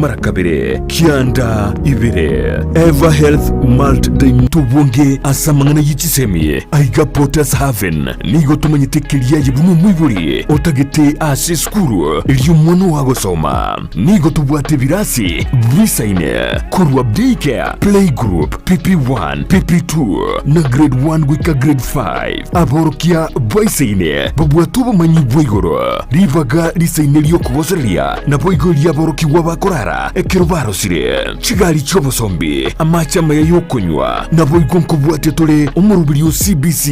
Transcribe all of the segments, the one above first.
mara kabere, kianda ibere. Ever Health Malt Dine Tobwange ase amang'ana ye chisemi aiga Potter's Haven nigo tomanyete keria aye buna omoibori otagete ase esukuru eria omwana oo agosoma. Nigo tobwate ebirasi bisaine korwa Daycare, Playgroup, PP1, PP2 na Grade 1 goika Grade 5. Aborokia baisaine babwate obomanyi bwa igoro, ribaga risaine ri'okogosereria, naboigo ri'aborokigwa bakorara ekero barosire, chigari chi'obosombi, amache amaya y'okonywa, naboigo nkobwatia tore omoroberi o CBC.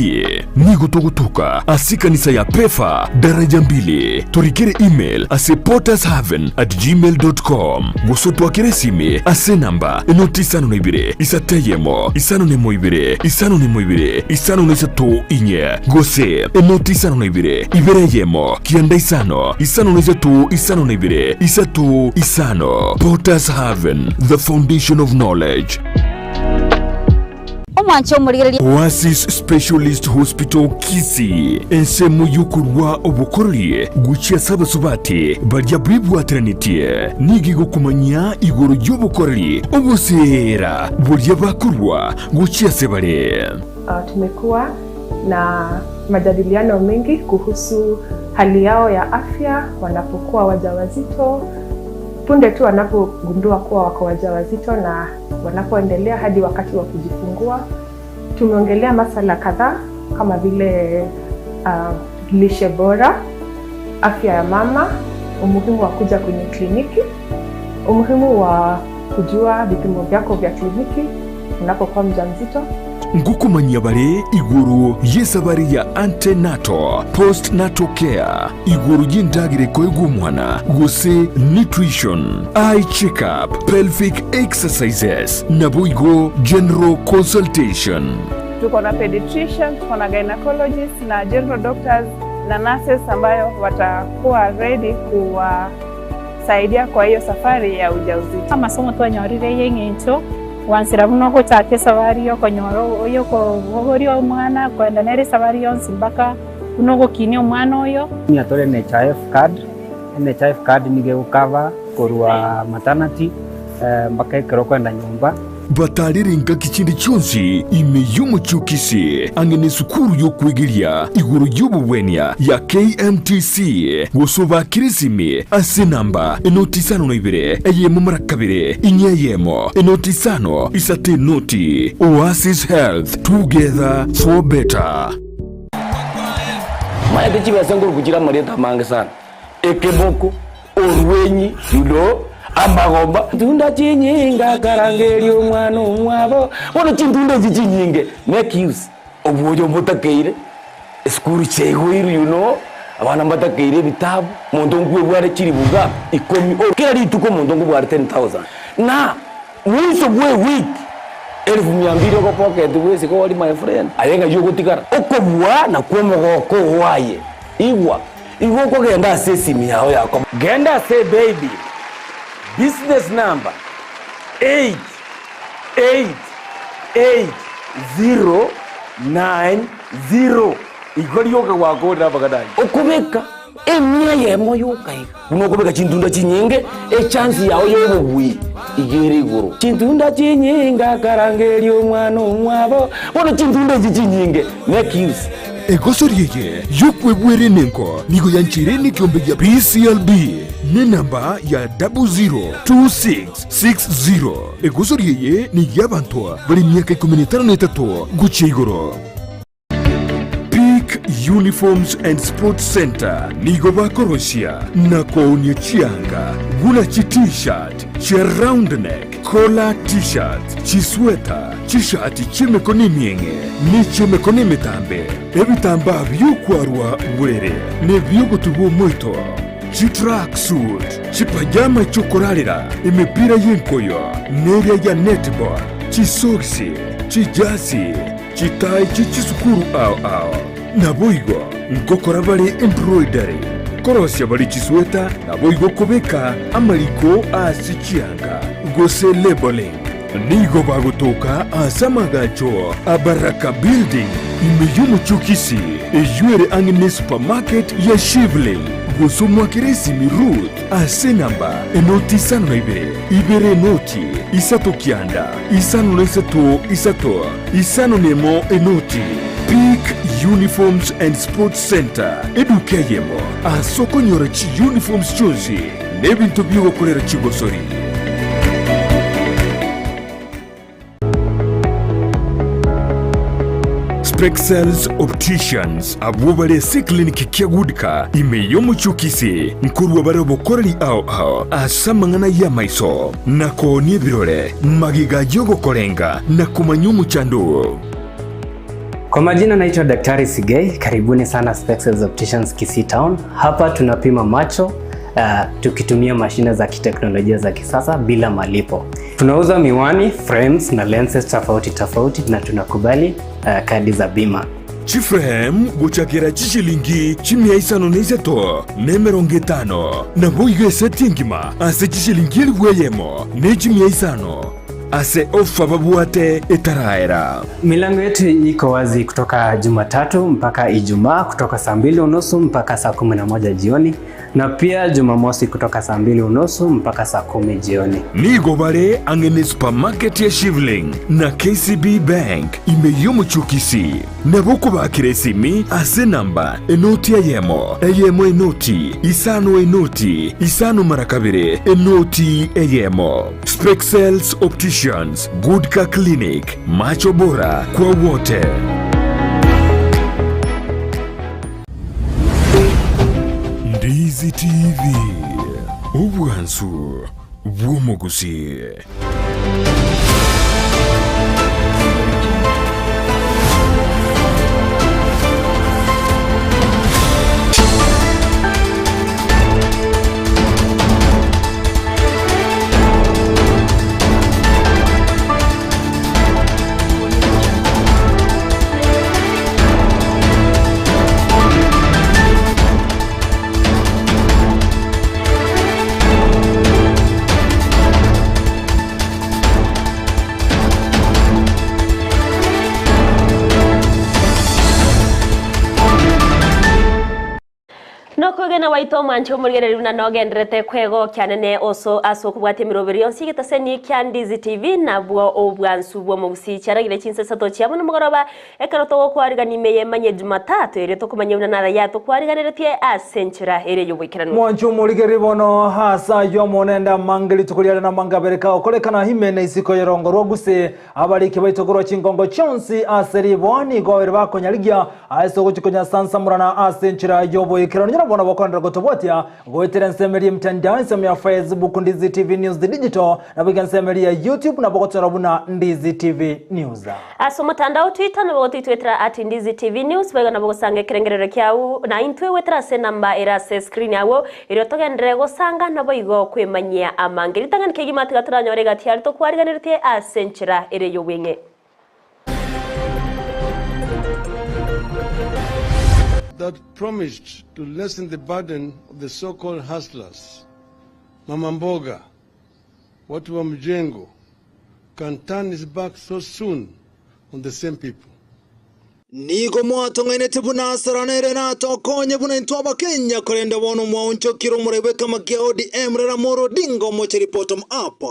Nigo togotoka ase ekanisa ya Pefa, daraja mbili. Torikere email ase pottershaven@gmail.com gose otwakere esimi ase enamba enoti isano na ibere isato eyemo isano na emo ibere isano na emo ibere isano na isato inye gose enoti isano na ibere ibere eyemo kianda isano isano na isato isano na ibere isato isano. Potters Haven, the foundation of knowledge. Omwanche omorigereria. Oasis Specialist Hospital Kisii, ensemo y'okorua obokoreri gochia ase abasubati baria bebwateranetie, nigo egokomanyia igoro y'obokoreri oboseera boria bakorua gochia ase bare. Tumekuwa na majadiliano mengi kuhusu hali yao ya afya wanapokuwa wajawazito, punde tu wanapogundua kuwa wako wajawazito na wanapoendelea hadi wakati wa kujifungua. Tumeongelea masala kadhaa kama vile uh, lishe bora, afya ya mama, umuhimu wa kuja kwenye kliniki, umuhimu wa kujua vipimo vyako vya kliniki unapokuwa mjamzito. Ngokomanyia bare igoro y'esabari ya antenatal, postnatal care, igoro y'endagera ekoegwa omwana, gose nutrition, eye check-up, pelvic exercises, naboigo general consultation. Tuko na pediatrician, tuko na gynecologist na general doctors na nurses ambayo watakuwa ready kuwasaidia kwa hiyo safari ya ujauzito. Amasomo twanyorire y'eng'encho gwansera buna ogochaka esabari y'okonyora y'okobogoria omwana koenda nere esabari yonsi mpaka buna ogokinia omwana oyo. Nigo tore NHIF card, NHIF card nigo egocover korwa maternity mpaka ekero okoenda nyomba. Batarire engaki chinde chionsi ime y'omochie o Kisii, ang'e nesukuru y'okwegeria igoro y'obogwenia ya KMTC, gose obakire esimi ase enamba enoti isano na ibere eyemo mara kabere inye eyemo enoti isano isato enoti. Oasis Health, together for better. Maete chibesa nkoruku chire amarieta amange sana, ekeboko, orwenyi, you know, amagomba. Chintunda chinyinge akarangeria omwana omwabo, bono chintunda echi chinyinge make use obwoyo mbotakeire, esukuru chiaigoirwe you know, abana mbatakeire ebitabu, monto nkwebware chiribuga ikomi, kera rituko omonto nkobware 10,000 na Mwiso bw'ewiki elifu mia mbili ogopocket bw'esiko ori my friend, aye ng'ai ogotigara? Okobua nakwo omogoko oo aye. Igwa, igo okogenda ase esimi yao ya koba. Genda ase ebaybill, business number 8888090 igo rioka gwakorire amang'ana ayio. Okobeka Emia eyemo yoka iga. Buna okobeka chintunda chinyinge, echansi yao y'obobui iga ere igoro. Chintunda chinyinge akarangeria omwana omwabo, bono chintunda echi chinyinge make use. Egosori eye y'okwebwera enengo nigo yancheire nekiombe gia BCLB nenamba ya 002660. Egosori eye ney'abanto bare emiaka ikomi na etano na etato gochia igoro. Peak Uniforms and Sports Centre nigo bakorosia na koonia chianga buna chi T-shirt, chia round neck, collar T-shirts, chisweta, chishati chi'emekono emieng'e ne chi'emekono emetambe, ebitambaa bi'okwarwa borere na ebi'ogotuba omoito, chitrack suit, chipajama chi'okorarera, emepira y'enkoyo neria ya netball, chisogisi, chijasi, Chitai chie chisukuru ao ao. Naboigo ngokora bare embroidery, korosia bare chisweta, naboigo kobeka amariko ase chianga, gose labeling. Nigo bagotoka ase amagacho a Baraka Building, ime y'omochie o Kisii, eyio ere ang'e ne supermarket ya Shivling. Gose omoakere esimi Ruth ase enamba enoti isano na ibere, ibere enoti, isato kianda, isano na isato isato, isano na emo enoti. Peak Uniforms and Sports Centre, eduka eyemo ase okonyora chiuniforms chionsi na ebinto bi'ogokorera chigosori. Spexels Opticians, abwo bare ase eclinic kia Goodka ime y'omochie o Kisii, nkorua bare obokoreri ao ao ase amang'ana y'amaiso, na koonia ebirore, magega y'ogokorenga na komanya omochando oo. Kwa majina naitwa Daktari Sigei, karibuni sana Spexels Opticians Kisii Town. Hapa tunapima macho tukitumia mashine za kiteknolojia za kisasa bila malipo. Tunauza miwani, frames na lenses tofauti tofauti na tunakubali kadi za bima. Chiframe gochakera chishilingi chimia isano na isato na emerongo etano, naboigo eseti engima ase chishilingi elifu eyemo ne chimia isano. Ase ofa babwate etaraera. Milango yetu iko wazi kutoka Jumatatu mpaka Ijumaa kutoka saa mbili unusu mpaka saa 11 jioni na pia Jumamosi kutoka saa mbili unusu mpaka saa 10 jioni. Nigo bare ang'e ne supermarket ya Shivling na KCB Bank ime y'omochie o Kisii. Nabo okobakera esimi ase enamba enoti eyemo, eyemo enoti, isano enoti, isano mara kabere, enoti eyemo. Spexels Opticians, Good Car Clinic, macho bora kwa wote. Ndizi TV, obwansu bw'omogusii. Nokwegena gwaito omwanche omorigereria buna nogendererete kwegokia nene oso ase okobwatia emeroberi yonsi y'egetaseni kia Ndizi TV nabwo obwansu bw'omogusii chiaragire chinsa isato chia bono mogoroba Ekero togokwarigania ime y'emanye Jumatatu erio tokomanya buna naraia tokwariganeretie ase enchera ere y'oboikeranu. Mwanche omorigererie bono aase ayio amo nende amange rituko riare namange abere kagokorekana ime na isiko y'orongo rwa guse. Abariki baito korwa chingongo chionsi ase riboa nigo babere bakonyarigia ase ogochia konyasansamorana ase enchera y'oboikeranu. Nyora bono bokoenderera gotobwatia goetera ensemo eria y'emitandao, ensemo ya Facebook Ndizi TV News Digital, naboigo ensemo eria ya YouTube nabo ogotorora buna Ndizi TV News. Ase omotandao Twitter nabo gotoitwetera at Ndizi TV News, boigo nabo gosanga ekerengerero kiao na intwe goetera ase enamba ere ase escreen agwo, erio togenderere gosanga naboigo kwemanyia amange. Ritang'ani kegima tiga toranyore egati aria tokwariganeretie ase enchera ere y'obweng'e. That promised to lessen the burden of the so-called hustlers, mama mboga, watu wa mjengo, can turn his back so soon on the same people. Nigo mwatong'ainete buna Asara nere natokonye buna intwe Abakenya, korende bono mwaonchokire omorai bw'ekama kia ODM Raila Amolo Odinga omochie bottom up.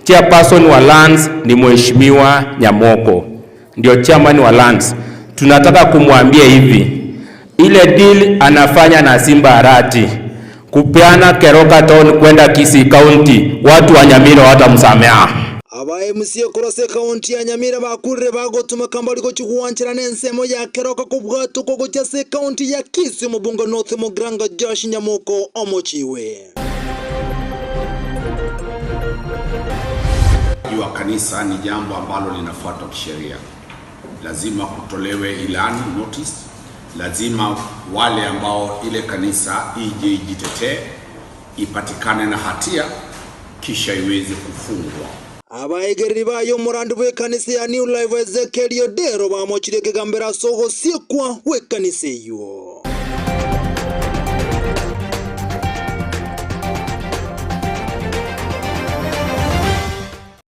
Chairperson wa Lands ni Mheshimiwa Nyamoko, ndio chairman wa Lands. Tunataka kumwambia hivi, ile deal anafanya na Simba Arati kupeana Keroka Town kwenda Kisii County, watu wa Nyamira watamsamea. Aba MCA korwa ase ekaunti ya Nyamira bakurire bagotumeka mbari gochia gwancherana ensemo ya Keroka kobwatokwa gochia ase ekaunti ya Kisii omobunge North Mugirango Josh Nyamoko omochiwe. wa kanisa ni jambo ambalo linafuatwa kisheria. Lazima kutolewe ilani notice, lazima wale ambao ile kanisa ije ijitetee, ipatikane na hatia kisha iweze kufungwa. Abaegereri baye omorandi bw'ekanisa ya New Life Ezekiel Odero bamochire ekegambero ase ogosiekwa gw'ekanisa eyio.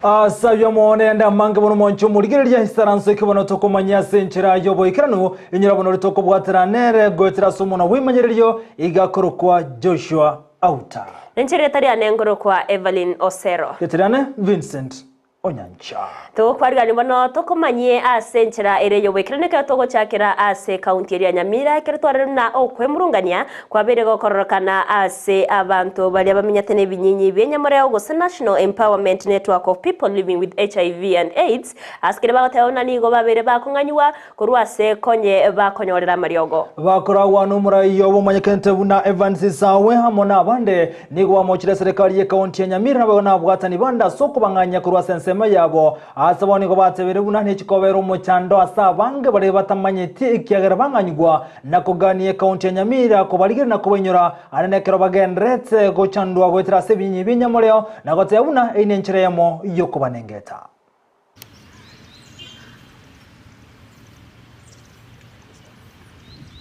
Asabia monende amange bono mwanche omorigereria isaranso ekebono tokomanya ase enchera y'oboikeranu inyora bono ritokobwatera nere goetera ase omwana bw'imanyererio igakorokwa Joshua Auta. Enchera etari ane nkorokwa Evelyn Osero. Geterane Vincent Onyancha. Togokwarigania bono tokomanyie ase enchera ere y'oboikeranu ekero togochakera ase ekaunti eria ya Nyamira ekero twarorire buna okwemurungania kwabeire gokororokana ase abanto baria bamenyete nebinyinyi bi'enyamoreo gose National Empowerment Network of People Living with HIV and Aids ase keria bagoteba buna nigo babeire bakong'anyigwa korwa ase konye bakonyorera amariogo. Bakoragwa nomorai obo omanyekente buna Evans Sawe amo nabande nigo bamochire eserekari y'ekaunti ya Nyamira naboigo nabwatani bande ase okobang'anyia korwa ase ensemo yabo. Ase bo nigo batebire buna nechikobera omochando ase abange baria batamanyeti ekiagera bang'anyigwa na kogania ekaunti ya Nyamira kobarigeria na kobainyora ande nekero bagendererete gochandwa goetera ase ebinyinyi bi'enyamoreo na goteba buna eyio nenchera eyemo y'okobanengeta.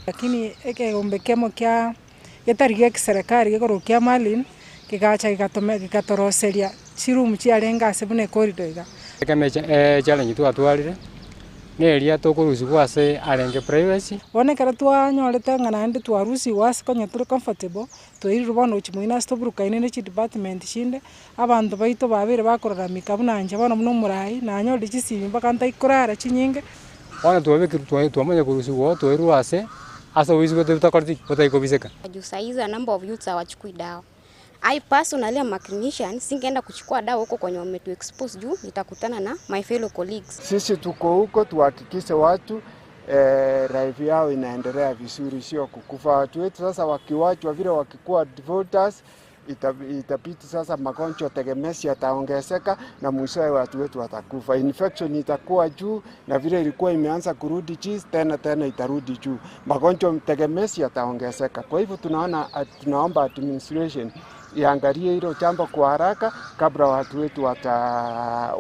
Lakini ekegombe kiamo kia getari gia ekiserekari gekorokwa kia Marlin, kegacha gegatome gegatoroseria chiroom chiarenge ase buna ecorridor iga. Ekero echallenge twatwarire, neria tokorusigwa ase arenge privacy. Bono ekero twanyorete ng'a naende twarusigwa ase konya tore comfortable, twairirwe bono gochia moino ase toburukaine ne chidepartment chinde, abanto baito babeire bakororamika buna inche bono buna omorai, nanyorire chisimi mpaka ntaikorara chinyinge. Bono twabekirwe twamanya korusigwa oo twairwe ase ase obobisi botakoreti ki? Botaikobiseka. Juu saa hizi a number of youths hawachukui dawa. I personally am a clinician, singeenda kuchukua dawa huko kwenye wametu expose juu nitakutana na my fellow colleagues. Sisi tuko huko tuhakikishe watu eh, life yao inaendelea vizuri, sio kukufa. Watu wetu sasa wakiwachwa vile wakikuwa defaulters, itabidi sasa magonjwa tegemezi yataongezeka na mwishowe watu wetu watakufa. Infection itakuwa juu na vile ilikuwa imeanza kurudi chini tena tena itarudi juu, magonjwa tegemezi yataongezeka. Kwa hivyo tunaona, tunaomba administration iangalie hilo jambo kwa haraka kabla watu wetu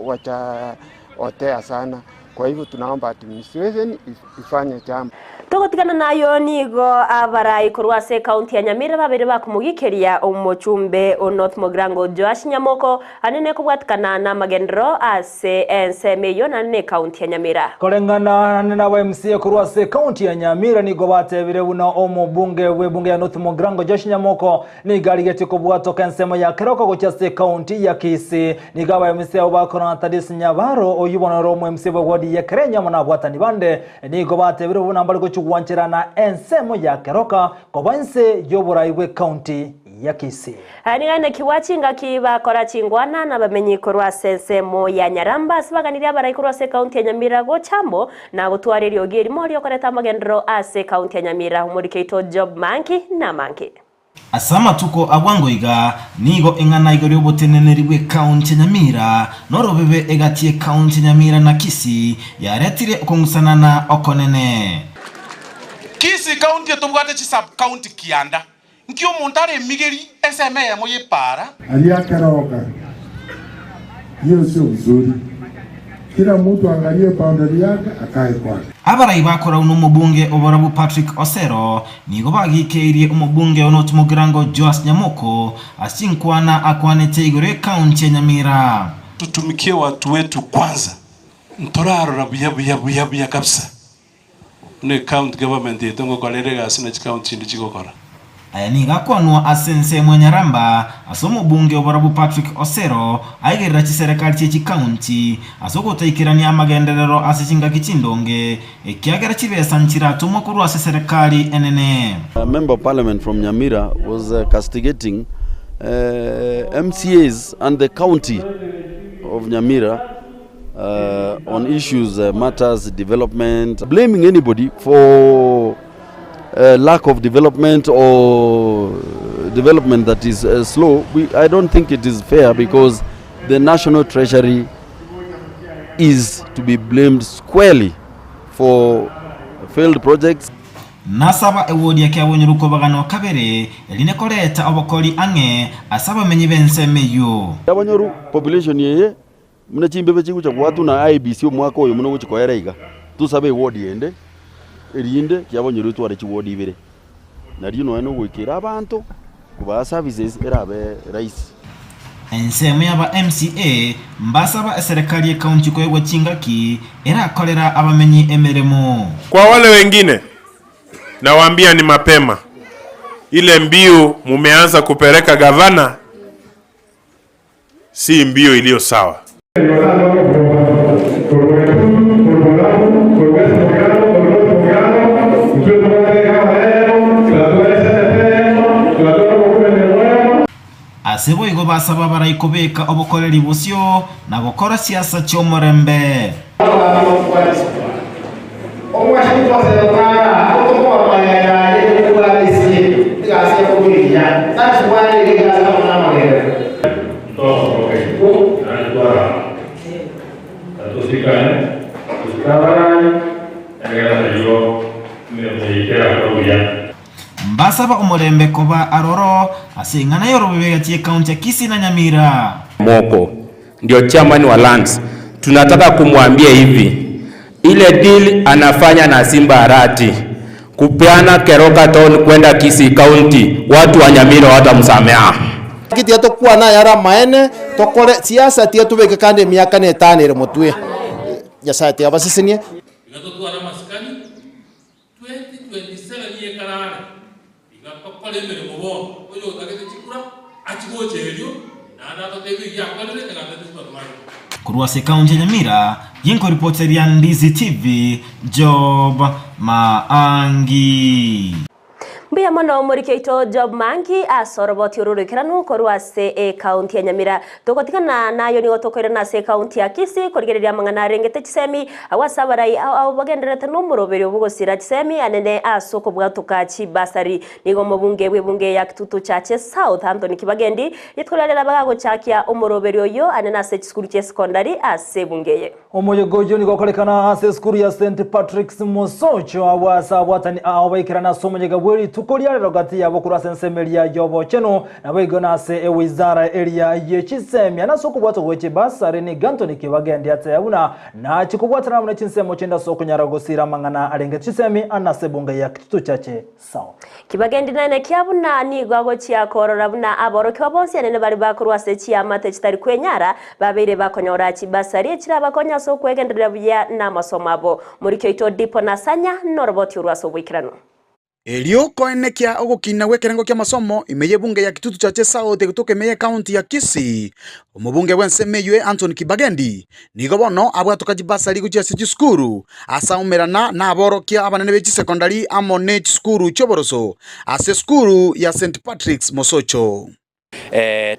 wataotea sana. Kwa hivyo tunaomba administration ifanye jambo. Togotigana nayo nigo abarai korwa ase ekaunti ya Nyamira babere bakomogikeria omochumbe o North Mogrango Joash Nyamoko ane nekobwatikana na amagenderero ase ensemo eyio naende na ekaunti ya Nyamira. Koreng'ana na MCA korwa ase ekaunti ya Nyamira nigo batebire buna omobunge bw'ebunge ya North Mogrango Josh Nyamoko nigo arigetie kobwatoka ensemo ya Keroka gochia ase ekaunti ya Kisii. Nigo aba MCA abo bakorana na Thaddeus Nyabaro oyio bono ore omo MCA bwe ward ya Kerenyo amo nabwatani bande nigo batebire buna mbare gochia gwancherana ensemo ya Keroka koba inse y'oborai bw'ekaunti ya Kisii. Aya nigo ainekigwa chingaki bakora chingwana nabamenyi korwa ase ensemo ya Nyaramba ase baganirie abarai korwa ase ekaunti ya Nyamira gocha amo na gotwara eriogi erimo riokoreta amagenderero ase ekaunti ya Nyamira. Omoriki oito Job Manki namange. Ase amatuko a bwango iga, nigo eng'ana igoro y'oboteneneri bw'ekaunti ya Nyamira na orobebe egati y'ekaunti ya Nyamira na Kisii yaretire okong'usanana okonene. Kisii County etobwate chi sub county kianda, nki omonto aremigeri ensemo eyemo y'epaara? Aria Keroka, hiyo sio vizuri. Kila mtu aangalie boundary yake akae kwake. Abarai ba Korau na omobunge o Borabu Patrick Osero nigo bagikeirie omobunge o North Mugirango Joash Nyamoko ase chinkwana akwanete igoro y'ekaunti ya Nyamira. Tutumikie watu wetu kwanza, ntorarora buya buya buya buya kabisa buna ecounty government yaito ngokora ere egasi na chicounty chinde chigokora. Aya nigo akwanwa ase ensemo ya Nyaramba ase omobunge o Borabu Patrick Osero aigerera chiserekari chie chikaunti ase ogotaikerania amagenderero ase chingaki chindonge ekiagera chibesa nchiratomwe korwa ase eserekari enene. A member of parliament from Nyamira was castigating MCAs and the county of Nyamira on issues matters development, blaming anybody for lack of development or development that is slow. I don't think it is fair because the National Treasury is to be blamed squarely for failed projects. Nasaba ewodi ya Kiabonyoru kobaganwa kabere, erinde koreta obokori ang'e ase abamenyi b'ensemo eyio. Kiabonyoru population eye buna chimbebe chigocha goatwa na IEBC omwaka oyo buna ogochia koera iga, tosabe ewodi ende erinde Kiabonyoru etware chiwodi ibere. Nario nonya na ogoikera abanto kobaa services erabe rahisi. Ensemo y'aba MCA mbasaba eserekari y'ekaunti koegwa chingaki erakorera abamenyi emeremo. Kwa wale wengine nawaambia ni mapema, ile mbiu mumeanza kupereka gavana si mbio iliyo sawa. Ase boigo basaba abarai kobeka obokoreri bosio na gokora siasa chi'omorembe. Mbasaba omorembe koba aroro ase eng'ana y'orobebe gati y'ekaunti ya Kisii na Nyamira. Moko ndio chairman wa Lands. Tunataka kumwambia hivi, ile deal anafanya na Simba Arati kupeana Keroka Town kwenda Kisii County, watu wa Nyamira watamsamea. Tiga tokwana ayare amaene, tokore siasa, tiga tobeke kande emiaka na etano ere motwe. Nyasaye tiga abasesenie. Iga totware amasikani, 2027 ekarare, iga tokore emeremo bono, oyotagete chikura achie gocha erio, naende atotebie eyio akorire, egambete chibatomani. Korwa ase ekaunti ya Nyamira, ginkoripoteria Ndizi TV, Job Maangi. Mbuya mono omoriki oito Job Maangi ase oroboti oro oroikeranu korwa ase ekaunti ya Nyamira. Togotigana nayo nigo tokoirana ase ekaunti ya Kisii korigereria amang'ana arengete chisemi agwo ase abarai ao ao bagendererete nomoroberio bw'ogosira chisemi anene ase okobwatoka chibasari. Nigo omobunge bw'ebunge ya Kitutu Chache South Anthony Kibagendi rituko riria riaraba gagochakia omoroberio oyio anene ase chisukuru chi'esekondari ase ebunge eye. Omoyega oyio nigo okorekana ase esukuru ya St Patrick's Mosocho agwo ase abwatani ao baikerane ase omoyega bwe rituko ria rero gati yabo korwa ase ensemo eria y'obochenu naboigo nase ewizara eria ye chisemia nase okobwatwa gwe chibasari nigo Anthony Kibagendi ateba buna nachie kobwatana amo ne chinsemo chinde ase okonyara gosira amang'ana arenge chisemi ase ebunge ya Kitutu Chache South. Kibagendi nene kia buna nigo agochia korora buna aborokigwa bonsi anene baria bakorwa ase chiamate chitari kwenyara babeire bakonyora chibasari echirabakonye ase okwegendereria buya namasomo abo. Moriki oito Dipo Nasanya noroboti orwo ase oboikeranu. Erio koenekia ogokina gw'ekerengo ki'amasomo ime y'ebunge ya Kitutu Chache South egotoka ime y'ecounty ya Kisii, omobunge bw'ensemo eyio Anthony Kibagendi Nigo bono abwatoka chibasari gochia ase chisukuru, ase aumerana naborokia abanene be chisekondari amo ne chisukuru chi'oboroso ase esukuru ya St Patrick's Mosocho.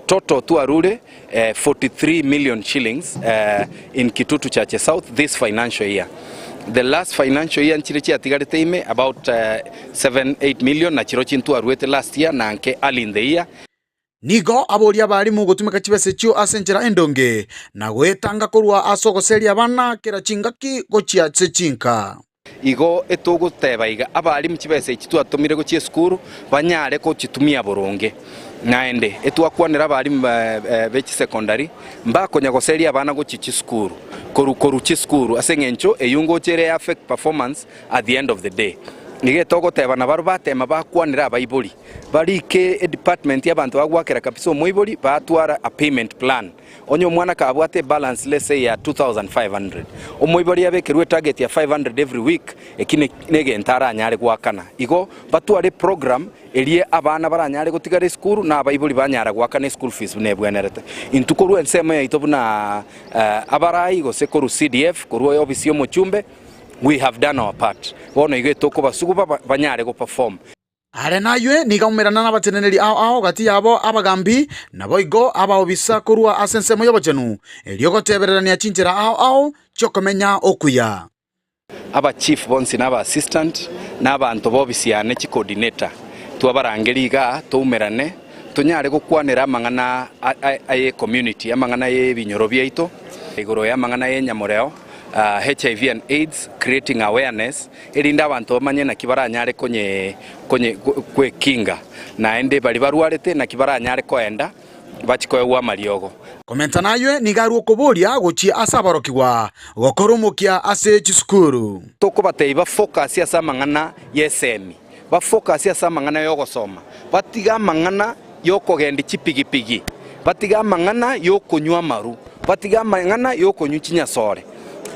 Total twarure 43 million shillings in Kitutu Chache South this financial year. The last financial year nchire chiatigarete ime about 7, 8 million na chirochio ntwaruete last year na nke early in the year. Nigo aboria abarimu gotumeka chibesa echio ase enchera endonge, na goetanga korwa ase ogoseria abana kera chingaki gochia ase chinka. Igo etogoteba iga, abarimu chibesa echi twatomire gochia esukuru banyare gochitumia boronge. Naende etwakwanera abarimu be chisecondary mbakonya goseria abana gochia chisukuru koru koru chisukuru ase eng'encho eyio ngocha ere affect performance at the end of the day. Iga etogoteba nabarobwo batema bakwanere abaibori. Barike edepartment y'abanto bagoakera kabisa omoibori batwara a payment plan. Onye omwana kabwate ebalance let's say ya 2500, omoibori abekerwe etarget ya 500 every week, eki negento aranyare goakana. Igo batware eprogram eria abana baranyare gotigara esukuru na abaibori banyara goakana eschool fees buna ebwenerete. Intwe korwa ensemo yaito buna abarai gose korwa CDF, korwa eofisi y'omochumbe, we have done our part. Bono igo etokobasuguba banyare goperform. Are naywe nigo aumerana nabateneneri ao ao gati yabo abagambi, naboigo abaobisa korwa ase ensemo y'obochenu, erio gotebererania chinchera ao ao chi'okomenya okuya. Aba chief bonsi na aba assistant na abanto b'ofisi yane chi coordinator twabarangeria igaa toumerane tonyare gokwanera amang'ana aye community amang'ana y'ebinyoro biaito igoro y'amang'ana y'enyamoreo HIV and AIDS creating awareness erinde abanto bamanye naki baranyare konye konye gwekinga, naende baria barwarete naki baranyare koenda bachie koegwa amariogo. Komenta naywe nigo arue okoboria gochia ase aborokigwa gokora omokia ase chisukuru. Tokobatebia bafocus ase amang'ana y'esemi, bafocus ase amang'ana y'ogosoma, batige amang'ana y'okogendia chipigipigi. Batige amang'ana y'okonywa amaru, batige amang'ana y'okonywa chinyasore.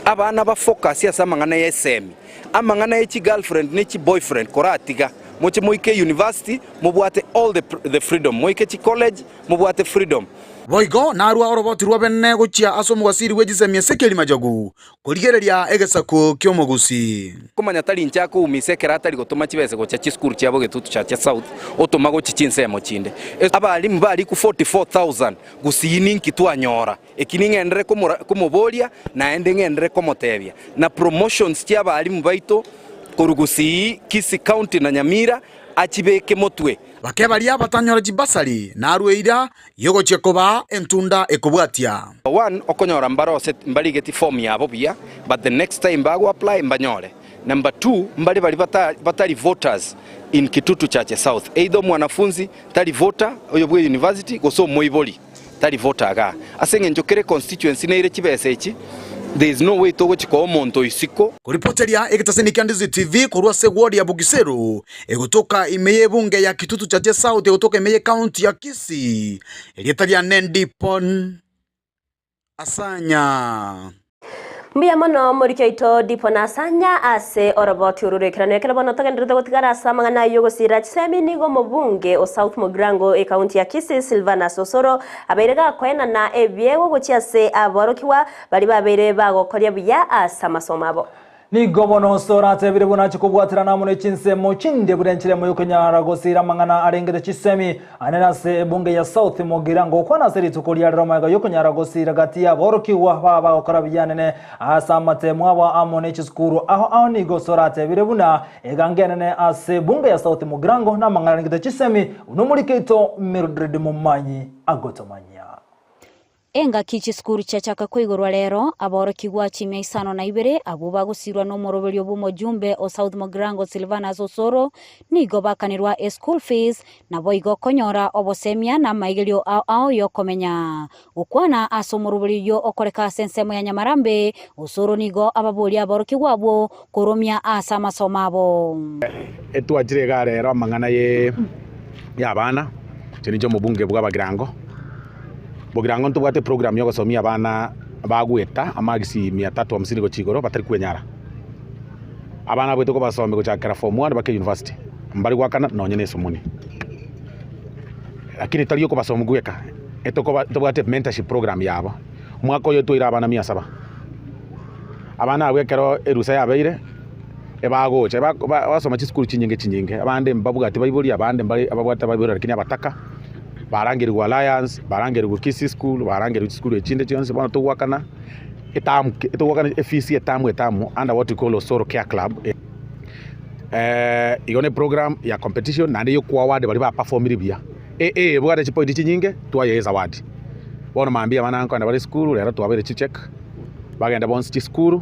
Abana ba focus ase amang'ana y'esemi, amang'ana ye chigirlfriend ne chiboyfriend koratiga. Moche moike university mobwate all the the freedom, moike chicollege mobwate freedom. Boigo narua oroboti rwa bene gochia ase omogwasiri bwe chisemi Ezekieli Machogu, korigereria egesaku ki'omogusi. Komanya tari inche akoumisa ekero atari gotoma chibese gochia chisukuru chiabo Getutu Chache South otoma gochia chinsemo chinde. Abalimu bariku 44,000 gusii ninki twanyora? Eki ning'enderere komoboria naende ng'enderere komotebia. Na promotions chia abalimu baito korwa Gusii, Kisii County na Nyamira achibeke motwe. Bake baria batanyora chibasari narue eira y'ogochia kobaa entunda ekobwatia. One, okonyora mbarose mbarigeti form yabo buya but the next time bago apply mbanyore. Number two, mbare baria batari voters in Kitutu Chache South, either omwanafunzi tari voter oyo bwe university gose omoibori tari voter igaa. Ase eng'encho kere constituency neire chibesa echi, there is no way togochi koa omonto isiko. Koripoteria egetaseni kia Ndizi TV korwa ase eward ya Bugiseru egotoka ime y'ebunge ya Kitutu Chache South egotoka ime y'ecounty ya Kisii, erieta riane Ndipon Asanya. Mbuya mono moriki oito Dipon Asanya ase oroboti oru roikeranu. Ekero bono togenderete gotigara ase amang'ana ayio ogosira chisemi nigo omobunge o South Mugirango ecounty ya Kisii Silvanus Osoro abeire gakoenana ebiegwa gochia ase aborokigwa baria babeire bagokoria buya ase amasomo abo. Nigo bono Osoro atebire buna achie kobwaterana amo ne chinsemo chinde buna enchera emo yokonyara gosiira amang'ana arengete chisemi anene ase ebunge ya South Mugirango gokwana ase rituko ria rero magega yokonyara gosiira gati y'aborokigwa baba bagokora buya anene ase amatemo abo amo ne chisukuru ao ao nigo Osoro atebire buna egango enene ase ebunge ya South Mugirango namang'ana arengete chisemi buna omorikeito Mildred Momanyi agotomanyia. Engaki chisukuru chiachaka koigorwa rero, aborokigwa chimia isano na ibere abwo bagosirwa nomoroberio bw'omojumbe o South Mugirango Silvanus Osoro nigo bakanirwa eschool fees naboigo konyora obosemia na amaigerio ao ao yokomenya. Gokwana ase omoroberio oyio okoreka ase ensemo ya Nyamarambe, Osoro nigo ababoria aborokigwa abwo koromia ase amasomo abo. Etwachire iga rero amang'ana ye y'abana, inche ninche omobunge bw'Abagirango. Bogirango ntobwate eprogram ya ogosomia abana bagweta amagisi mia tatu hamsini gochia igoro batari kwenyara. Abana abwo tokobasomia gochakera form one mpaka university, mbari goakana nonye na esomoni. Lakini tari okobasomia gweka, etokoba ntobwate mentorship program yabo. Omwaka oyo toire abana mia saba. Abana abwo ekero erusa yabeire, ebagocha eba basoma chisukuru chinyinge chinyinge, abande mbabwati baibori, abande mbare ababwate abaibori lakini abataka. Barangerigwe Alliance, barangerigwe Kisii School, barangerigwe chisukuru echinde chionsi bono togoakana etamu ki togoakana efees etamu etamu under what we call Osoro Care Club igo ne program ya competition naende ya okoaward baria ba performire buya. AA ebwate chipoint chinyinge twayea ezawadi. Bono mambia abana nkoenda bare esukuru rero twabaire chicheck bagende bonsi chisukuru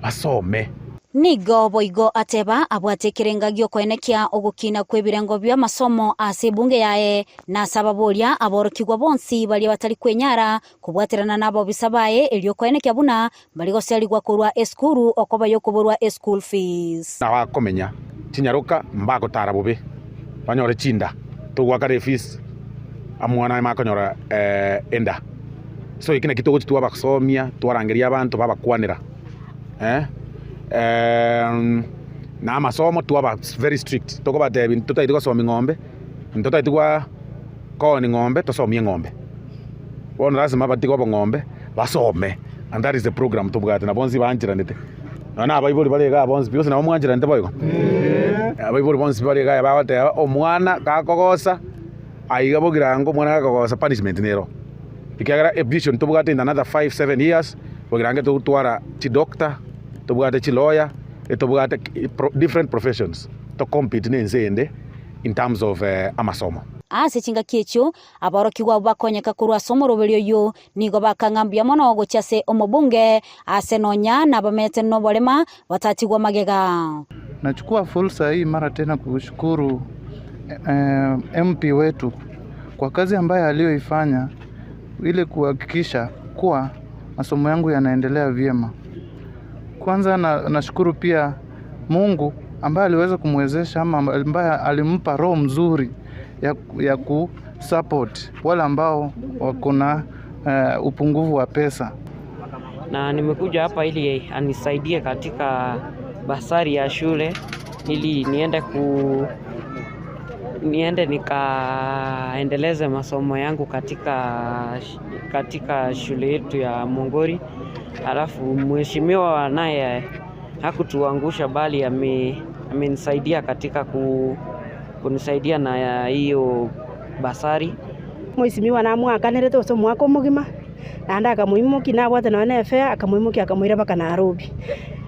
basome. Nigo boigo ateba abwate ekerenga gi'okoenekia ogokina kw'ebirengo bi'amasomo ase ebunge yaye, na ase ababoria aborokigwa bonsi baria batari kwenyara kobwaterana nabobisa baye erio koenekia buna mbari goserigwa korwa esukuru okoba y'okoborwa eschool fees. Nabakomenya chinyaroka mbagotara bobe, banyore chinda, togoakana efees, amwana aye makonyora enda. So eki nakio togochia twabasomia, twarangeria abanto babakwanera. Na amasomo twaba very strict, tokobatebia ntotagete gosomia ng'ombe, ntotagete gwa kooni ng'ombe tosomie ng'ombe. Bono lasima batige obong'ombe basome and that is the program tobwate na bonsi baancheranete. Nonya na abaibori bare igaa bonsi pi gose nabo mwancheranete boigo? Abaibori bonsi bare igaa bagoteba omwana gakogosa aiga bogirango omwana gakogosa punishment nero. Ekiagera evision tobwate in another five, seven years, bogirango togotwara chidoctor, tobwate chilawyer, etobwate different professions to compete na ense ende in terms of amasomo. Ase chingaki echio, aborokigwa abwo bakonyeka korwa ase omoroberio oyio, nigo bakang'a mbuya mono gochia ase omobunge, aase nonya nabamete noborema batatigwa magega. Nachukua fursa hii mara tena kushukuru MP wetu kwa kazi ambayo aliyoifanya ili kuhakikisha kuwa masomo yangu yanaendelea vyema. Kwanza nashukuru pia Mungu ambaye aliweza kumwezesha ama ambaye alimpa roho mzuri ya support wale ambao wako na upungufu wa pesa. Na nimekuja hapa ili anisaidie katika basari ya shule ili niende nikaendeleze masomo yangu katika shule yetu ya Mongori. Alafu mheshimiwa naye hakutuangusha bali amenisaidia katika kunisaidia na hiyo basari. Mheshimiwa namwakanirete ase omwaka omogima naende akamoimokia nabwate nonya na efare akamoimokia akamoira mpaka Nairobi.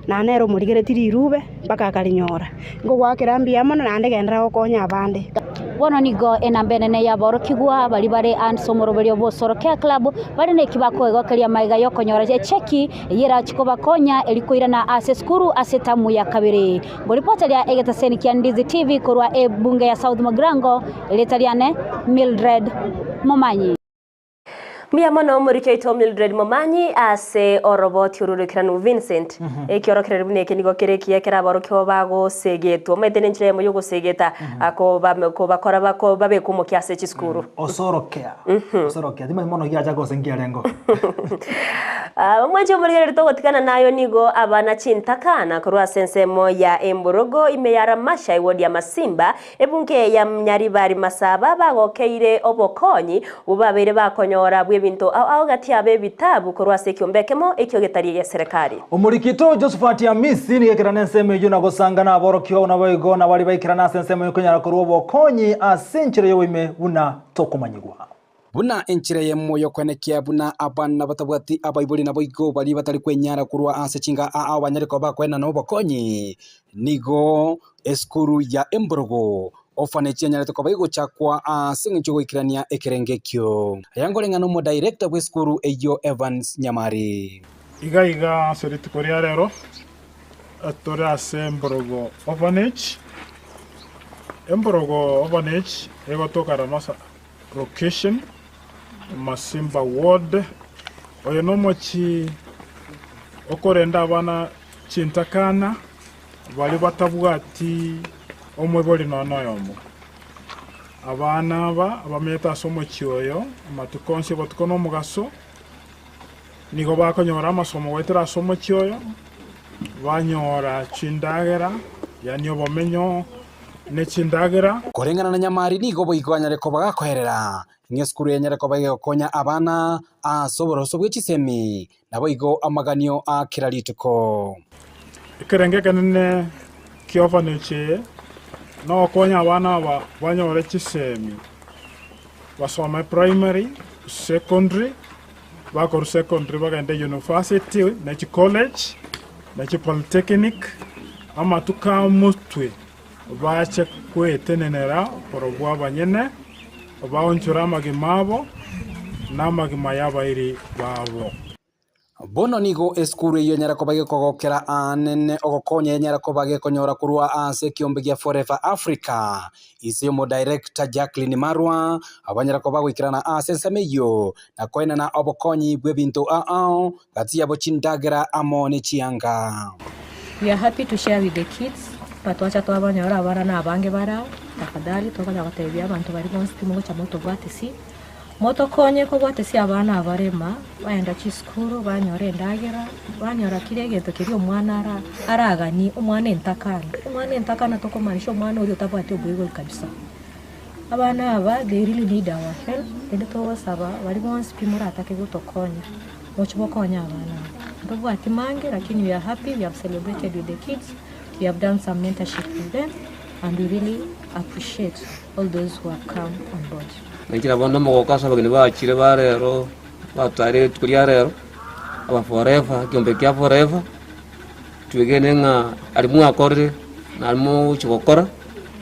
Naende ere omorigereti rirube mpaka akarinyora. Nkogwakera mbuya mono naende genderera gokonya abande. Bono nigo enamba enene yaborokigwa bari bare ase omoroberio bwa Osoro Care Club bare neki bakoegokeria maiga yokonyora echeki eyio erachi kobakonya eri koirana ase esukuru ase etamu ya kabere. Ngoripoteria egetaseni kia Ndizi TV korwa ebunge ya South Mugirango, erieta riane Mildred Momanyi. Mbuya mono omoriki oito Mildred Momanyi ase oroboti ororokeranu Vincent. Ekiorokererio buna eke nigo kere ekiya ekero aborokigwa bagosegetwa. Omanyete nenchera eyemo yogosegeta kobakora babekwe omokia ase chisukuru. Osorokea. Osorokea. Timanyeti mono giacha gose nkiarengo. Omwanchi omorigereria togotigana nayo nigo abana chintakana korwa ase ensemo ya Emborogo ime ya Ramasha eward ya Masimba Ebunge ya Nyaribari Masaba bagokeire obokonyi obwo babeire bakonyora bw'ebinto ao ao gati yabo ebitabu korwa ase ekiombe ekemo ekio getari egeserekari. Omorikito Josephat Amisi nigo ekerana ensemo eyio na gosanga naborokigwa naboigo na baria baikerana ase ensemo y'okonyara korwa obokonyi ase enchera y'oboime buna tokomanyigwa. Buna enchera eyemo y'okoenekia buna abana batabwati abaibori naboigo baria batari kwenyara korwa ase chinga ao banyare koba bakoenana obokonyi, nigo esukuru ya Emborogo Orphanage yanyarete koba egochakwa ase eng'encho y'ogoikerania ekerengo ekio. Aya nkoreng'ana omodirector bw'esukuru eyio Evans Nyamari. Iga iga ase rituko ria rero tore ase Emborogo Orphanage. Emborogo Orphanage egotoka Ramasa Location, Masimba Ward. Oyo nomochie okorenda abana chintakana baria batabwati omoibori nonya noyomo. Abana aba abamenyete ase omochie oyo amatuko onsi obotuko na omogaso, nigo bakonyora amasomo goetera ase omochie oyo, banyora chindagera, yaani obomenyo ne chindagera. Koreng'ana na Nyamari nigo boigo anyare koba gakoerera, ng'a esukuru enyare koba egegokonya abana ase oboroso bwe chisemi, naboigo amaganio a kera rituko. Ekerengo ekenene ki'orphanage eye nogokonya abana aba banyore chisemi, basome primary, secondary, bakorwa secondary bagende university ne chicollege ne chipolytechnic, amatuko a motwe bache gwetenenera barobwo abanyene, baonchore amagima abo na amagima y'abairi babo. Bono nigo esukuru eyio enyare koba gekogokera aanene ogokonya enyare koba gekonyora korwa ase ekiombe gia Forever Africa. Ise y'omodirector Jacqueline Marwa abanyare koba goikerana ase ensemo eyio na koenana obokonyi bw'ebinto ao gati yabo chindagera amo ne chianga. We are happy to share with the kids but twacha twabanyora abana na abange bare aa tafadhali tokonyara gotebia abanto baria bonsi timogocha motobwatisi motokonye kobwatisia abana abarema baenda chisukuru banyora endagera banyora kera egento keria omwana ara araganie omwana entakana omwana entakana tokomaanisha omwana oria otabwati oboibori kabisa. Abana aba they really need our help naende togosaba baria bonsi pi moratake gotokonya moche mokonye abana aba. Ntobwati mange lakini we are happy we have celebrated with the kids, we have done some mentorship with them and we really appreciate all those who have come on board. Nainche nabo nomogoko ase abageni bachire ba rero, batwarire rituko ria rero, aba forever, ekiombe kia forever, twegene ng'a aria mwakorire, na aria mogochia gokora,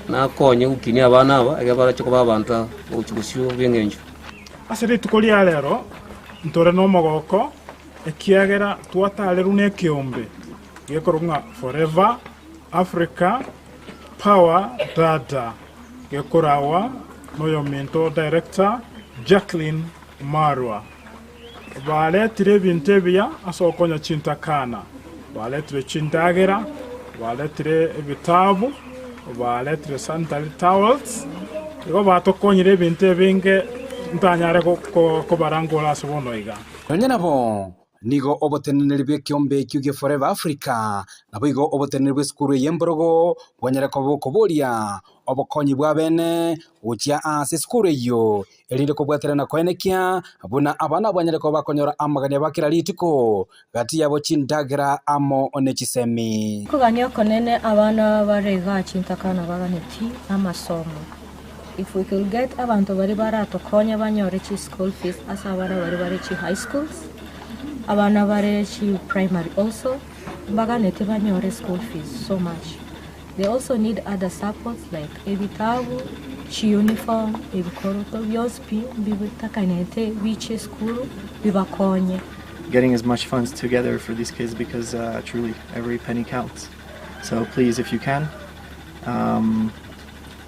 nakonye gokinia abana aba, ekero barache koba abanto bagochia bosio bw'eng'encho. Ase rituko ria rero ntore nomogoko, ekiagera twatarerwe nekeombe gekorokwa ng'a Forever Africa Power Dada, gekoragwa noyominto Director Jacqueline Marwa. Baretire ebinto ebiya ase ogokonya chintakana, baretire chindagera, baretire ebitabu, baretire sanitary towels. Igo batokonyire ebinto ebinge ntanyare kobarangora ase bono iga. Nonya nabo, nigo oboteneneri bw'ekeombe ekio gia Forever Africa, naboigo oboteneneri bw'esukuru eye emborogo bwanyare koba bokoboria obokonyi bw'abene gochia ase esukuru eyio, erinde kobwaterana koenekia buna abana banyare koba bakonyora amagania ba kera rituko gati yabo chindagera amo ne chisemi. Kogania okonene abana bare igaa chintakana baganeti amasomo. If we could get abanto baria baratokonye banyore chi school fees ase abana baria bare chi high schools, abana bare chi primary also, mbaganeti banyore school fees so much. They also need other supports like ebitabu, chi uniform, ebikoroto bionsi pi mbitakanete biche esukuru bibakonye. Getting as much funds together for these kids because uh, truly every penny counts. So please, if you can, um,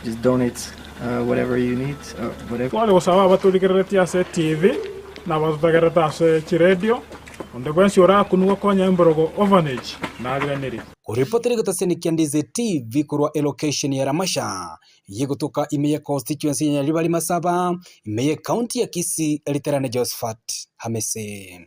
just donate uh, whatever you need, uh, whatever. Tware gosaba abatorigereretie ase etiivi, na abatotegererete ase chiredio, onde bwensi orakunwe gokonya Emborogo Orphanage, nariganirie. Koripotera egetaseni kia Ndizi TV korwa elocation ya Ramasha, yegotoka ime ye constituency ya Nyaribari Masaba, ime ye county ya Kisii, Riterane Josephat Hamisi.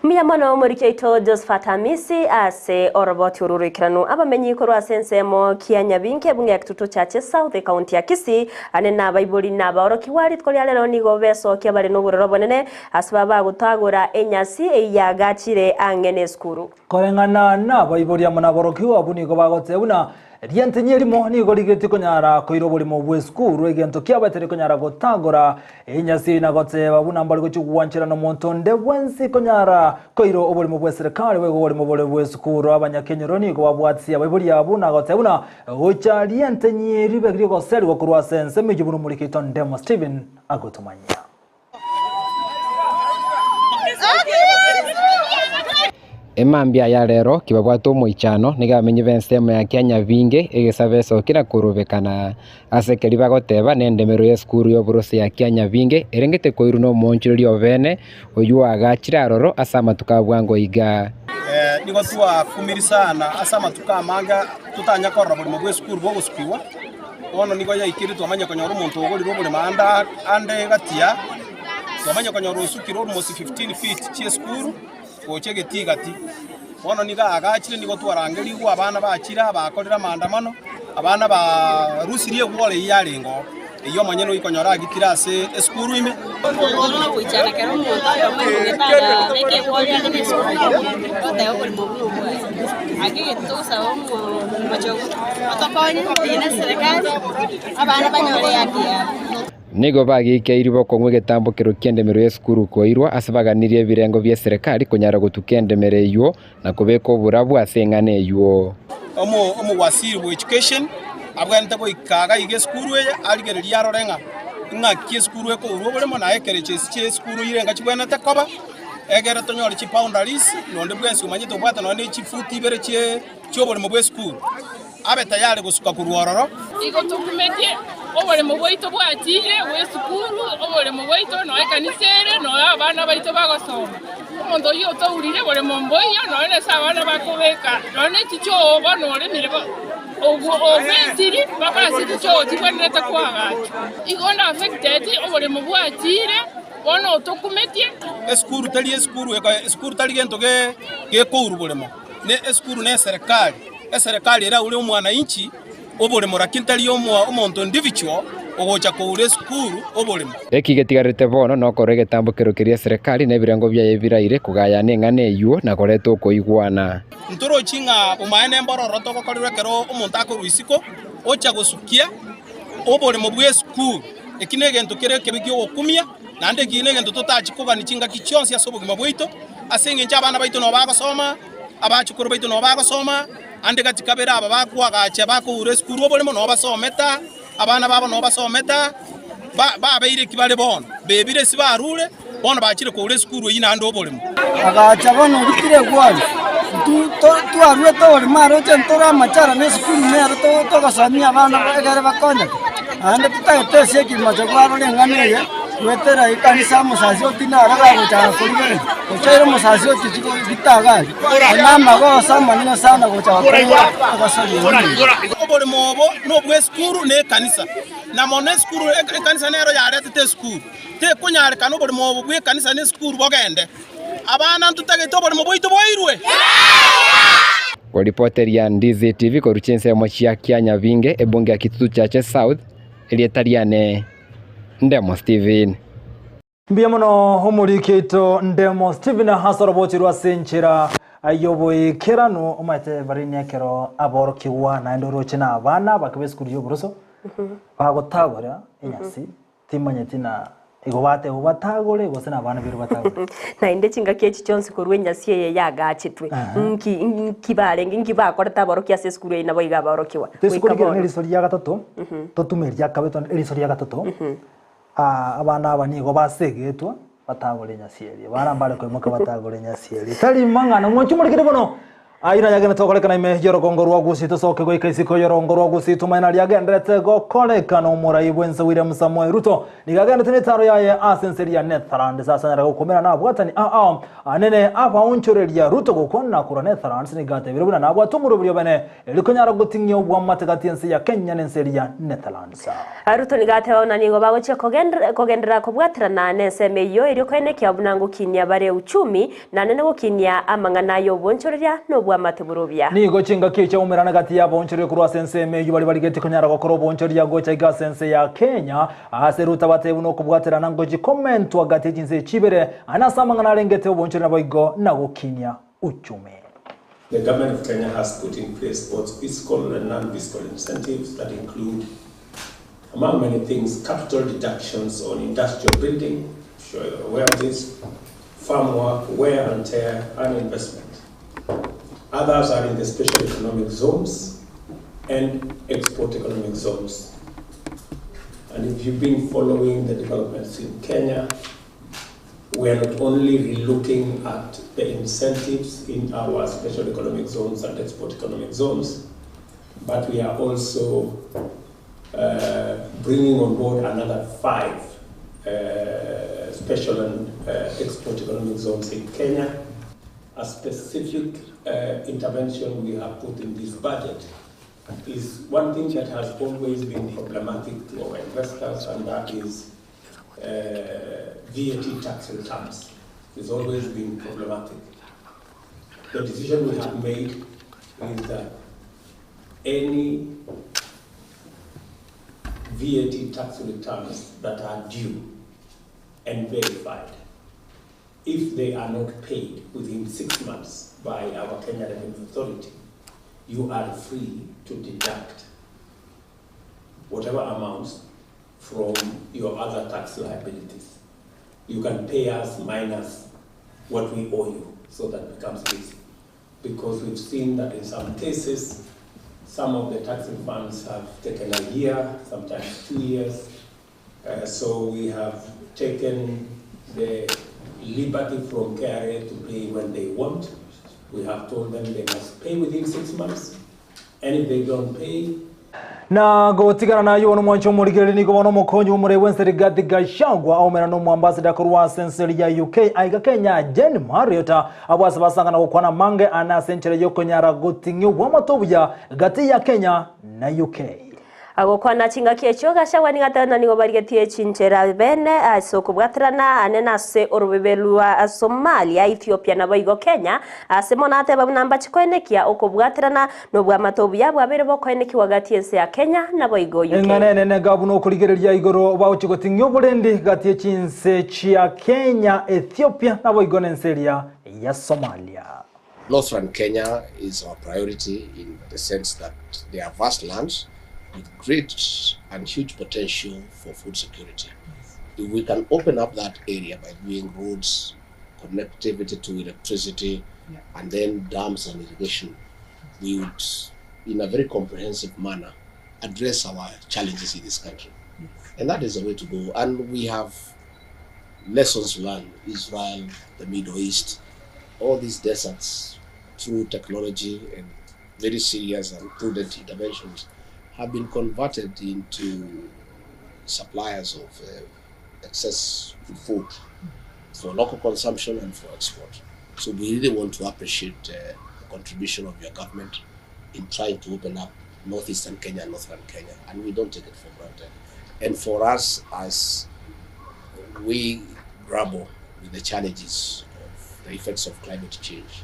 Mbuya mono omoriki oito Josephat Hamisi ase oroboti oru oroikeranu. Abamenyi korwa ase ensemo kia Nyabinke ebunge ya Kitutu Chache South ekaunti ya Kisii ane nabaibori na abaorokigwa rituko ria rero nigo besokia bare nobororo obonene ase babagotagora enyasi eyio yagachire ang'e nesukuru. Koreng'ana nabaibori amo naborokigwa abwo nigo bagoteba buna rientenyi erimo nigo rigetie konyara koira oborimo bw'esukuru egento kiabaetire konyara gotagora enyasi na goteba buna mbare gochia gwancherana omonto onde bwensi konyara koira oborimo bw'eserekari boigo oborimo bore bw'esukuru. Abanyakenyoro nigo babwatie abaibori abwo na goteba buna gocha rientenyi ribe rigoserigwa korwa ase ensemo eyio buna omoriki Ndemo Stephen agotomanyia. Emambia ya rero kibabwate omoichano, nigo abamenyi b'ensemo ya Kianyabinge egesabe esoki na korobekana ase ekeri bagoteba nendemero y'esukuru y'oborose ya Kianyabinge erengete koirwa nomoonchoreria obene oyio oagachire aroro ase amatuko a bwango iga. Nigo twakumiri sana ase amatuko amange totanya korora borimo bw'esukuru bogosukigwa. Bono nigo yaikire twamanya konyora omonto ogorire oboremo ande ande gati ya, twamanya konyora osukire almost 15 feet chi'esukuru gocha egetii gati. Bono nigo aagachire nigo twarangerigwe abana bachire abakorire amaandamano, abana barusirie egworo eyio yarenge oo, eyio omonyene oikonyora agitire ase esukuru ime. Nigo bageikeirwe bokong'u egetambokero ki'endemero y'esukuru koirwa ase baganirie ebirengo bi'eserekari konyara gotuka endemero eyio na kobeka oborabu ase eng'ana eyio. Omowaziri bwa education abwenerete goika iga iga esukuru eye arigererie arore ng'a ng'aki esukuru ekourwa oboremo na ekerecha chia esukuru irenga chibwenerete koba, egere tonyore chiboundaries na onde bwensi omanyete obwate nonye ne chifuti ibere chie chioboremo bwa esukuru abe tayari gosuka korwa ororo. Igo tokumetie oboremo bwaito bwachire bw'esukuru, oboremo bwaito noe ekanisa ere, noe abana baito bagosoma. Omonto oyio otourire boremo mboiyo, nonya nase abana bakobeka, nonya ne chichoo bono oremire ofensiri mpaka ase chichoo chibwenerete koagachwa. Igo onde affected oboremo bwachire, bono otokumetie. Esukuru tari esukuru, esukuru tari gento gekourwa boremo, ne esukuru ne eserekari, eserekari eraure omwananchi. oboremo lakini tari omonto individual ogocha koura esukuru oboremo. Eki getigarete bono nokorora egetambokero keria eserekari na ebirengo biaye biraire kogayana eng'ana eyio na koreta okoigwana. Ntorochi ng'a bomaene mbororo togokorerwa ekero omonto akorwa isiko ocha gosukia oboremo bw'esukuru. Eki negento kere ekebe gi'ogokumia, naende eki negento totachi kogania chingaki chionsi ase obogima bwaito, ase engencho abana baito nabo bagosoma, abachukuru baito nabo bagosoma, Ande gati kabere aba bakoagacha bakoura esukuru oboremo noo basomete, abana babo noo basomete, babeire eki bare bono, bebire ase barure, bono bachire koura esukuru eyio naende oboremo. Agacha bono orikire egwari, twaruete oboremo aroche ntore amachara na esukuru nero togosomia abana egere bakonyeke, naende totagete ase ekimocha kwarora eng'ana eye. Goetera ekanisa omosasiroti naro gagochaka korigereria, gochaire omosasiroti chigitagari, na namagoso amanene sana gocha gokora egosoria eyio. Oboremo obo nobw'esukuru na ekanisa, na mono esukuru, ekanisa nero yaretete esukuru. Tekonyarekana oboremo obo bw'ekanisa na esukuru bogende. Abana ntotagete oboremo bwaito boirwe. Koripoteria Ndizi TV korwa chinsemo chia Kianyabinge, ebunge ya Kitutu Chache South, erieta riane Ndemo Steven. Mbuya mono omoriki oito Ndemo Steven ase orobochi rwa ase enchera y'oboikeranu omanyete barini ekero aborokigwa naende oroche na abana bake b'esukuru y'oboroso bagotagora enyasi Timanyeti na igo bateba batagore gose nabana biru batagore. Naende chingaki echi chionsi korwa enyasi eye yagachetwe, nki nki barenge, nki bakorete aborokia ase esukuru eye nabo iga aborokigwa goika Tesukuru bono. eriso ria gatato, totume eria kabe tone eriso ria gatato, abana aba nigo basegetwa batagore enyasi eria, abana mbare koimoka batagore enyasi eria. Tari mang'ana, mwanche omorikire bono. Ayio nayagenderete gokorekana ime y'orogongo rwa Gusii tosoke goika isiko y'orogongo rwa Gusii tomanye naria agenderete gokorekana omorai bw'ense William Samoei Ruto nigo agenderete n'etaro yaye ase ense eria Netherlands ase anyare gokumera nabwatani ao anene abaonchoreria Ruto gokwana korwa Netherlands nigo atebire buna nabwate omoroberi obene erio konyara goting'ia obwamate gati y'ense ya Kenya n'ense eria Netherlands. Ruto nigo ateba buna nigo bagochia kogenderera kobwaterana n'ensemo eyio erio koenekia buna ngokinia bare uchumi Naende nigokinia amang'ana ay'obonchoreria na obw'amate borobia. Nigo chingaki echi aumerane gati y'abaonchoreria korwa ase ense ime eyio baria barigetie konyara gokora oboonchoreria gocha iga ase ense ya Kenya, ase Ruto abatebi buna okobwaterana ngochia komentwa gati ye chinse echi ibere, aye nase amang'ana arengete oboonchoreria naboigo na gokinia uchumi. The government of Kenya has put in place both fiscal and non-fiscal incentives that include, among many things, capital deductions on industrial building, I'm sure you're aware of this, farm work, wear and tear, and investment. Others are in the special economic zones and export economic zones. And if you've been following the developments in Kenya, we are not only relooking at the incentives in our special economic zones and export economic zones, but we are also uh, bringing on board another five uh, special and uh, export economic zones in Kenya. A specific intervention we have put in this budget is one thing that has always been problematic to our investors, and that is VAT tax returns. It's always been problematic. The decision we have made is that any VAT tax returns that are due and verified, if they are not paid within 6 months by our Kenya Revenue Authority, you are free to deduct whatever amounts from your other tax liabilities. You can pay us minus what we owe you, so that becomes easy. Because we've seen that in some cases, some of the tax refunds have taken a year, sometimes 2 years. So we have taken the liberty from KRA to pay when they want. We have told them they must pay within 6 months, and if they don't pay, Na gotigana nayio bono omwancho omorigereria nigo bono omokonyi bw'omorei bw'ense Rigathi Gachagua aumera n'omoambassador korwa ase ense eria ya UK aiga Kenya Jane Marriott abwo ase basangana gokwana amange ane ase enchera y'okonyara goting'ia obwamate obuya gati ya Kenya na UK. Agokwana chingaki echio, Gachagua nigo atebete ng'a nigo barigetie chinchera bene ase okobwaterana ane nase orobebe rwa Somalia, Ethiopia naboigo Kenya, ase mono ateba buna mbache koenekia okobwaterana Nobw'amato obuya bwabeire bokoenekigwa gati y'ense ya Kenya naboigo UK. Eng'ana enene gabuna okorigereria igoro bagochia goting'ia oborendi gati ye chinse chia Kenya, Ethiopia naboigo nense eria ya Somalia. Northern Kenya is our priority in the sense that they are vast lands with great and huge potential for food security. If we can open up that area by doing roads, connectivity to electricity, and then dams and irrigation, we would, in a very comprehensive manner, address our challenges in this country. And that is the way to go. And we have lessons learned. Israel, the Middle East, all these deserts, through technology and very serious and prudent interventions, have been converted into suppliers of excess food for local consumption and for export. So we really want to appreciate uh, the contribution of your government in trying to open up northeastern Kenya and northern Kenya, and we don't take it for granted. And for us, as we grapple with the challenges of the effects of climate change,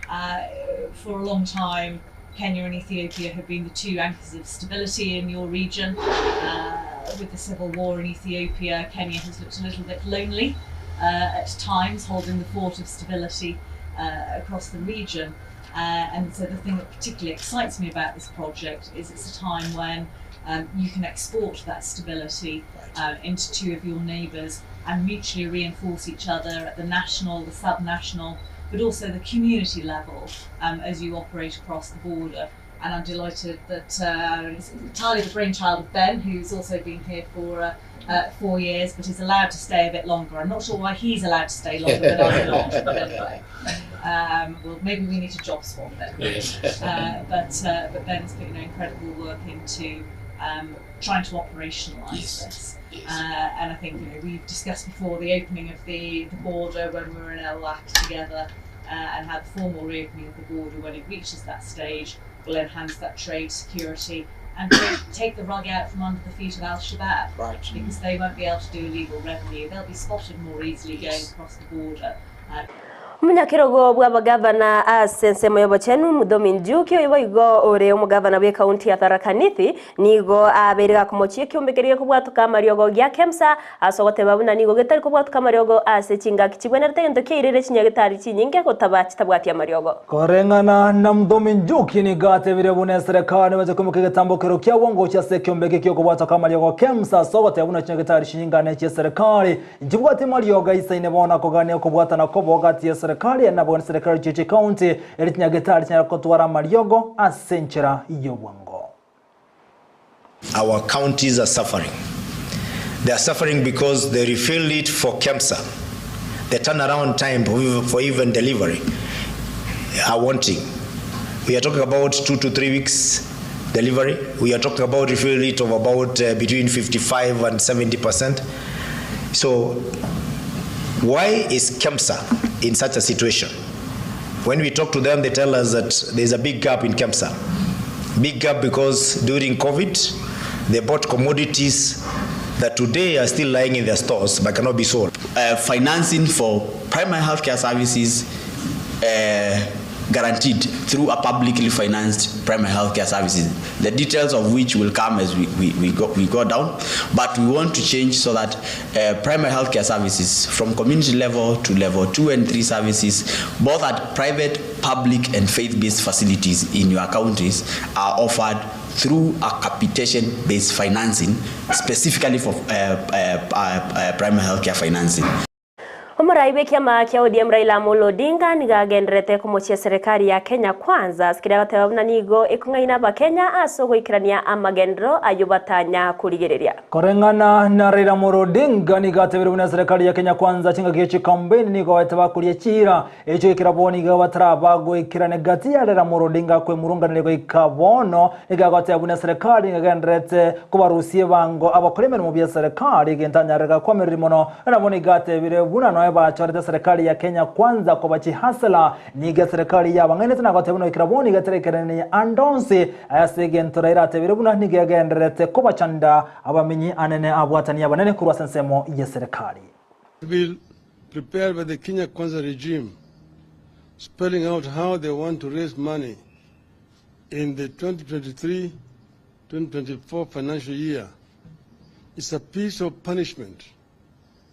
Uh, for a long time, Kenya and Ethiopia have been the two anchors of stability in your region. Uh, with the civil war in Ethiopia, Kenya has looked a little bit lonely uh, at times, holding the fort of stability uh, across the region. Uh, and so the thing that particularly excites me about this project is it's a time when um, you can export that stability uh, into two of your neighbours and mutually reinforce each other at the national, the subnational, but also the community level um, as you operate across the border. And I'm delighted that uh, it's entirely the brainchild of Ben, who's also been here for uh, uh, four years, but is allowed to stay a bit longer. I'm not sure why he's allowed to stay longer than I'm not, but anyway. Um, well, maybe we need to job swap then. Yes. Uh, but uh, but Ben's put you know, incredible work into um, trying to operationalise Yes. this. Uh, and I think you know we've discussed before the opening of the, the border when we were in LAC together, uh, and how the formal reopening of the border when it reaches that stage will enhance that trade security and take, take the rug out from under the feet of Al Shabaab. Right. Because they won't be able to do illegal revenue. They'll be spotted more easily going across the border. Uh, Omunyakirogo bw'abagavana ase ensemo y'obochenu Muthomi Njuki oyo boigo ore omugavana bwe kaunti ya Tharaka Nithi nigo abeire gakomochia ekiombekeria kobwatuka amariogo gia KEMSA ase ogoteba buna nigo getari kobwatuka amariogo ase chingaki chibwenerete egento kiairire chinyagetari chinyinge gotaba chitabwatia amariogo. Koreng'ana na Muthomi Njuki nigatebire buna eserekari nibache koimoka egetambokero kia bwango chia ase ekiombeke kia okobwata amariogo KEMSA ase ogoteba buna chinyagetari chinyingane chia eserekari nchibwati mariogo aisaine bono kogania okobwatana kobo gati ya eserekari nabo na eserekari chie chikaunti eri chinyagetari chinyara kotwara amariogo ase enchera ya obwango. Our counties are suffering. They are suffering because they refilled it for KEMSA. The turnaround time for even delivery are wanting. We are talking about 2 to 3 weeks delivery. We are talking about refill rate of about between 55 and 70%. So why is KEMSA in such a situation? When we talk to them, they tell us that there's a big gap in KEMSA. Big gap because during COVID, they bought commodities that today are still lying in their stores but cannot be sold. Financing for primary healthcare services guaranteed through a publicly financed primary healthcare services, the details of which will come as we, we, we, go, we go down. But we want to change so that primary healthcare services from community level to level 2 and 3 services, both at private, public, and faith-based facilities in your counties, are offered through a capitation-based financing, specifically for primary healthcare financing. Omorai bwe kiama kia ODM Raila Amolo Odinga nigo agenderete komochia serikali ya Kenya Kwanza ase keria agateba buna nigo ekong'aina abakenya ase ogoikerania amagendero aywo batanya korigereria. Koreng'ana na Raila Amolo Odinga nigo atebire buna serikali ya Kenya Kwanza chingaki chikampeni nigo baete bakoria chira echo ekera bo nigo batara bagoikerane gati ya Raila Amolo Odinga kwemurunganire goika bono nigo agoteba buna serikali nigo egenderete kobarusia ebango abakora emeremo bia serikali egentanyarega kwamereri mono nabo nigo atebire buna noe bachorete serikali ya Kenya Kwanza kobachihasela nigo serikali yabang'ainete nagoteba buna goikera bono nigo eterekeranie andonsi ase egento Raila atebire buna nigo egenderete kobachanda abamenyi anene abwatani abanene korwa ase ensemo ya serikali. Bill prepared by the Kenya Kwanza regime, spelling out how they want to raise money in the 2023-2024 financial year, is a piece of punishment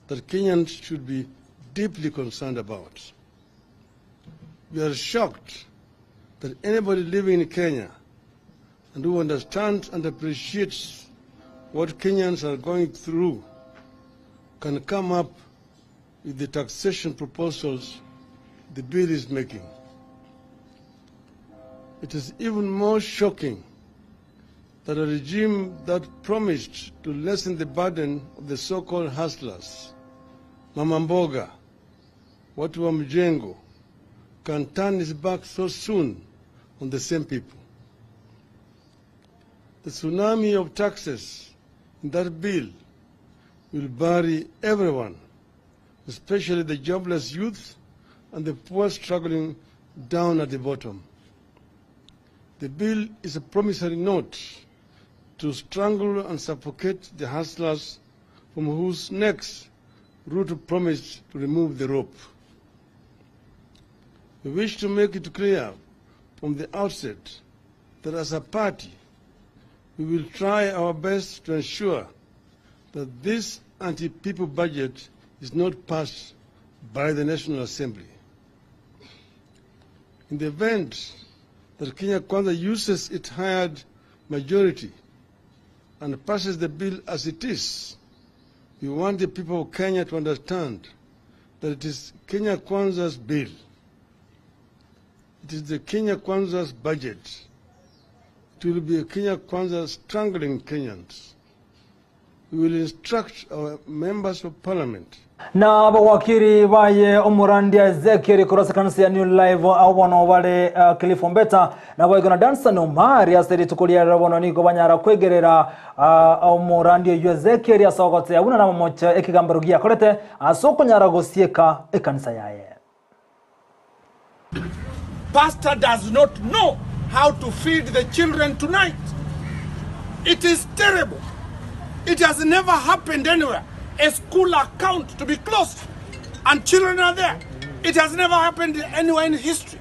that Kenyans should be deeply concerned about. We are shocked that anybody living in Kenya and who understands and appreciates what Kenyans are going through can come up with the taxation proposals the bill is making. It is even more shocking that a regime that promised to lessen the burden of the so-called hustlers, Mama Mboga, watu wa mjengo, can turn its back so soon on the same people. The tsunami of taxes in that bill will bury everyone, especially the jobless youth and the poor struggling down at the bottom. The bill is a promissory note to strangle and suffocate the hustlers from whose necks Ruto promised to remove the rope. We wish to make it clear from the outset that as a party, we will try our best to ensure that this anti-people budget is not passed by the National Assembly. In the event that Kenya Kwanza uses its hired majority and passes the bill as it is, we want the people of Kenya to understand that it is Kenya Kwanza's bill. It is the Kenya Kwanza's budget. It will be a Kenya Kwanza strangling Kenyans. We will instruct our members of parliament Na abawakiri baye omorandia Ezekiel korwa ase ekanisa ya New Life abwo bono bare uh, Cliff Ombeta naboigo na Danson Omari ase rituko ria rero bono nigo banyara kwegerera uh, omorandia oyio Ezekiel ase ogotea buna namomoche ekegambero giakorete ase okonyara gosieka ekanisa yaye. Pastor does not know how to feed the children tonight. It is terrible. It has never happened anywhere. A school account to be closed and children are there. It has never happened anywhere in history.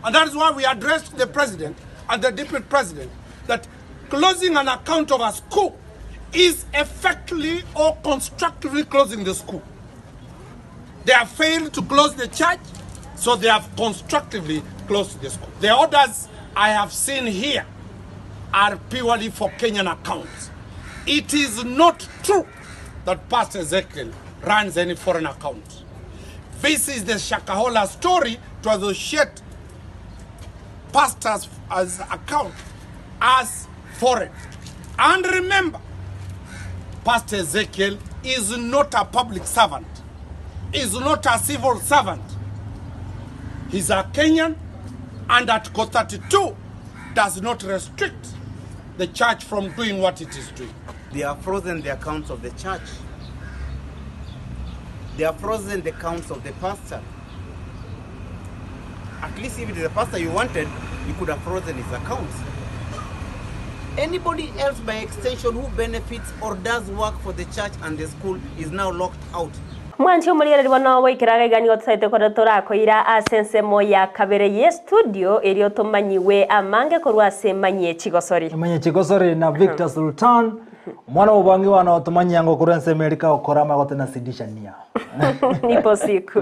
And that is why we addressed the president and the deputy president that closing an account of a school is effectively or constructively closing the school. They have failed to close the church, so they have constructively closed the school. The orders I have seen here are purely for Kenyan accounts. It is not true that Pastor Ezekiel runs any foreign account. This is the Shakahola story to associate pastors as account as foreign. And remember, Pastor Ezekiel is not a public servant, is not a civil servant. He's a Kenyan, and Article 32 does not restrict the church from doing what it is doing. They have frozen the accounts of the church. They have frozen the accounts of the pastor. At least if it is the pastor you wanted, you could have frozen his accounts. Anybody else by extension who benefits or does work for the church and the school is now locked out. Mwanche omorigereria bono goikera iga iga nigo tosaete korora torakoira ase ensemo ya kabere ye studio erio tomanyiwe amange korwa ase emanyie chigosori. Emanyie chigosori na Victor Sultan, omwana bw'obwangi bwane otomanyia ng'o korwa ensemo eria kagokora amagote na sidisha nia. Ipo siku.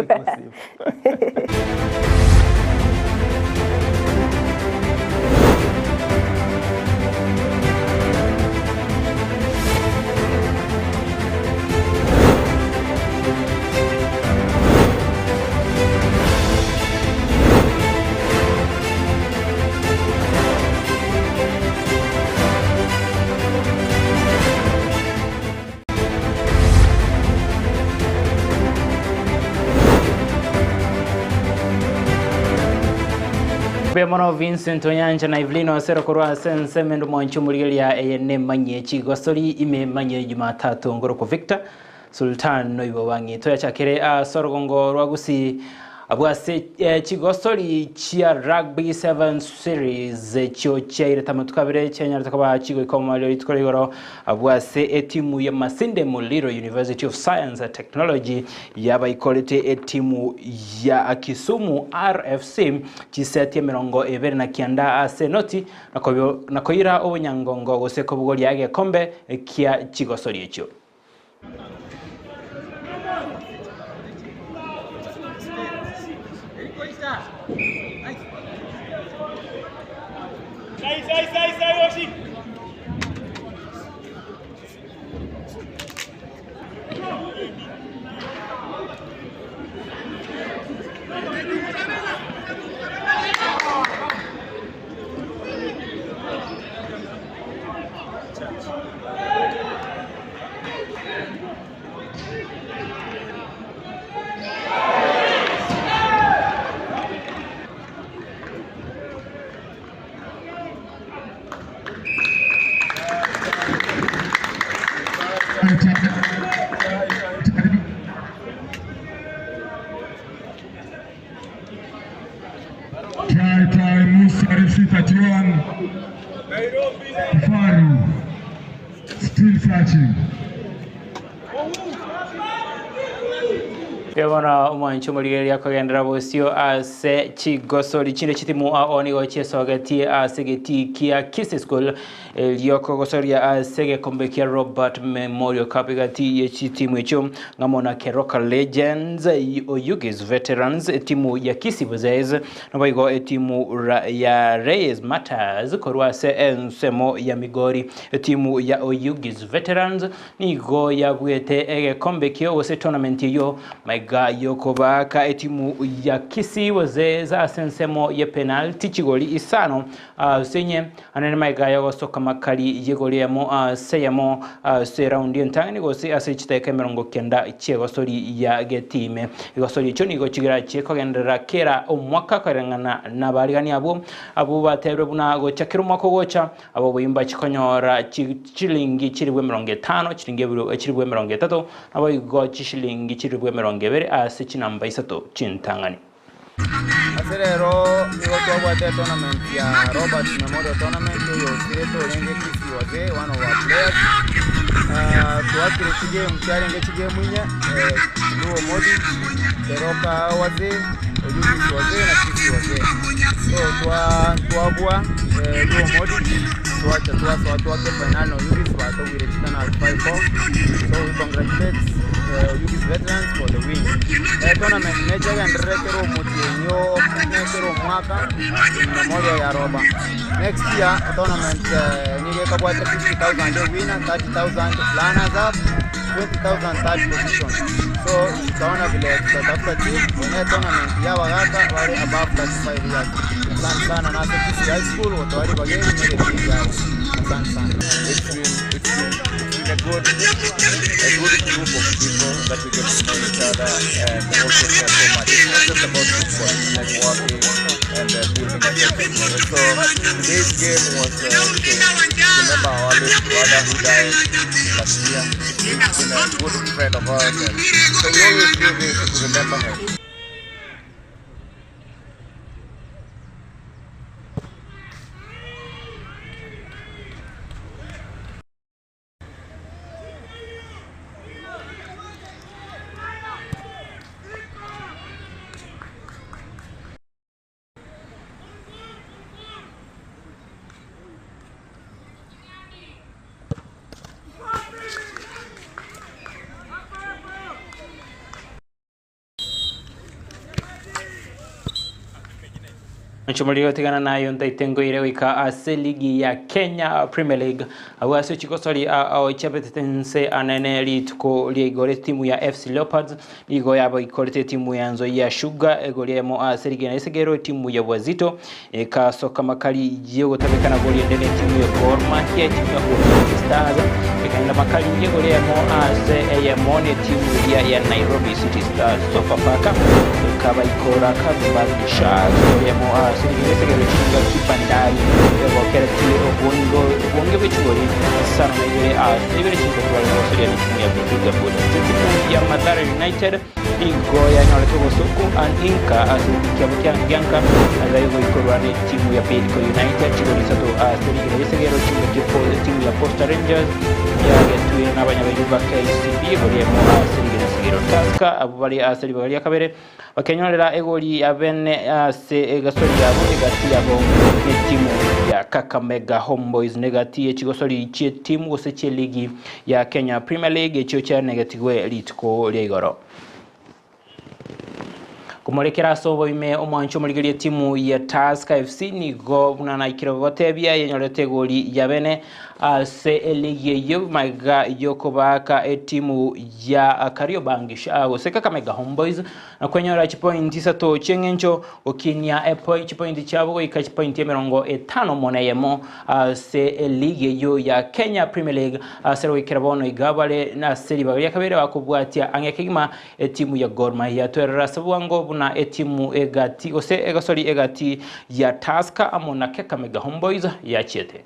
Mbuya mono Vincent Onyancha na Evelyn Osero korwa ase ensemo ende omwanchi omorigereria eye nemanyie chigosori ime manyie Jumatatu ngorokwa Victor Sultan noibo bang'ito yachakire ase orogongo rwa Gusii Abwo ase chigosori chia Rugby Sevens Series echio chiairete amatuko abere chianyarete koba chigoika omoerio rituko ria igoro abwo ase etimu ya Masinde Muliro University of Science and Technology yabaikorete etimu ya Kisumu RFC chiseti emerongo ebere na kianda ase enoti na koira obonyangongo gose kobogoria egekombe kia chigosori echio. Touching. Mbuya bono omwancho omorigereria kogenderera bosio ase chigosori chinde chitimu ao nigo chiesogetie ase egetii kia Kisii School erio kogosoria ase egekombe kia Robert Memorial Cup egati ye chitimu echio ng'amo na Keroka Legends, Oyugis Veterans, etimu ya Kisii Buzays naboigo etimu ya Reyes Martyrs korwa ase ensemo ya Migori. Etimu ya Oyugis Veterans Nigo yabuete egekombe ekio gose tournament eyio maiga yokobaaka etimu ya Kisii Wazee ase ensemo ye penalty chigori isano ase inye anene maiga yogosoka makari yegori eyemo ase eyemo ase eraundi entang'ani gose ase chidakika 90 chiegosori ya getime. Egosori echio nigo chigerachie kogenderera kera omwaka koreng'ana nabarigani abwo abwo baterwe buna gocha kera omwaka ogocha Aba oboimba chikonyora chichilingi chilifu 50, chilingi chilifu 30, naboigo chishilingi chilifu 20 ase chinamba isato chintang'ani. Ase rero nigo twabwate etournament ya Robert Memorial Tournament oyo osirete orenge Kisii Wazee one of our players. Twakire chigame chiarenge chigame inye Luo Modi, Keroka Wazee, Oyugis Wazee na Kisii Wazee. So twabua Luo Modi twacha twasoa twake final na Oyugis batobwire chikana 5-4. So we congratulate Oyugis veterans for the win. Tournament nechegenderere kera omotienyi one kera omwaka in memorial ya Roba. Next year tournament nigo ekabwate 50,000 ewinner, 30,000 runners up, 20,000 third position. So tutaona vile tutatafuta team ene tournament ya abagaka bare above 35 years. Asante sana nase Kisii High School gotwari bageni nere team yabo. Asante sana. It's been, it's been, it's been a good, a good group of people that we get to know each other and also share so much. It's not just about football, it's networking and building a friendship. And so today's game was to remember our late brother who died last year. He's been a good friend of ours, and so we always do this to remember him. Nchomorire gotigana nayo ntaite ngoire goika ase ligi ya Kenya Premier League abwo ase chigosori ao chiabetete nse anene rituko ria igoro etimu ya FC Leopards nigo yabaikorete etimu ya Nzoia Sugar egori eyemo ase rigena esegero etimu ya Wazito ekasoka makari yogotabekana gori ende ne etimu ya Gor Mahia etimu ya Ulinzi Stars ekaenda makari yegori eyemo ase eyemo ne etimu eria ya Nairobi City Stars Sofapaka ekabaikora Kariobangi Sharks egori eyemo ase rigena esegero chingaki Bandari egokeretie obongo obonge bwe chigori isano na ibere ase ibere chingaki bare gosoria ne etimu ya Vihiga Bullets etimu ya Mathare United Nigo yanyorete obosoku an inka ase ekiabo kia Ngianka aye goikorwa ne timu ya Bidco United chigori isato ase rigena ri'esegero chingaki etimu ya Posta Rangers yagetwe n'abanyabairi ba KCB egori emo ase rigena esegero. Tusker abwo bare ase ribaga ria kabere bakenyorera egori ya bene ase egasori yabo egati yabo netimu ya Kakamega Homeboyz negati ye chigosori chi'etimu gose chi'eligi ya Kenya Premier League echio chianegetigwe rituko ria igoro. Komorekera ase oboime omwancho omorigereria etimu ya Tusker FC nigo buna naikire gogotebia yenyorete egori ya bene ase eligi eyio magega yokobaaka etimu ya Kariobangi gose Kakamega Homeboyz na kwenyora chipointi isato chieng'encho gokinia chipointi chiabo goika chipointi 51 Ase eligi eyio ya Kenya Premier League ase goikera bono iga bare ase ribaga ria kabere bakobwatia ang'e kegima etimu ya Gor Mahia. Twerora ase bwango buna etimu egati gose egosori egati ya Tusker amo na Kakamega Homeboyz yachiete.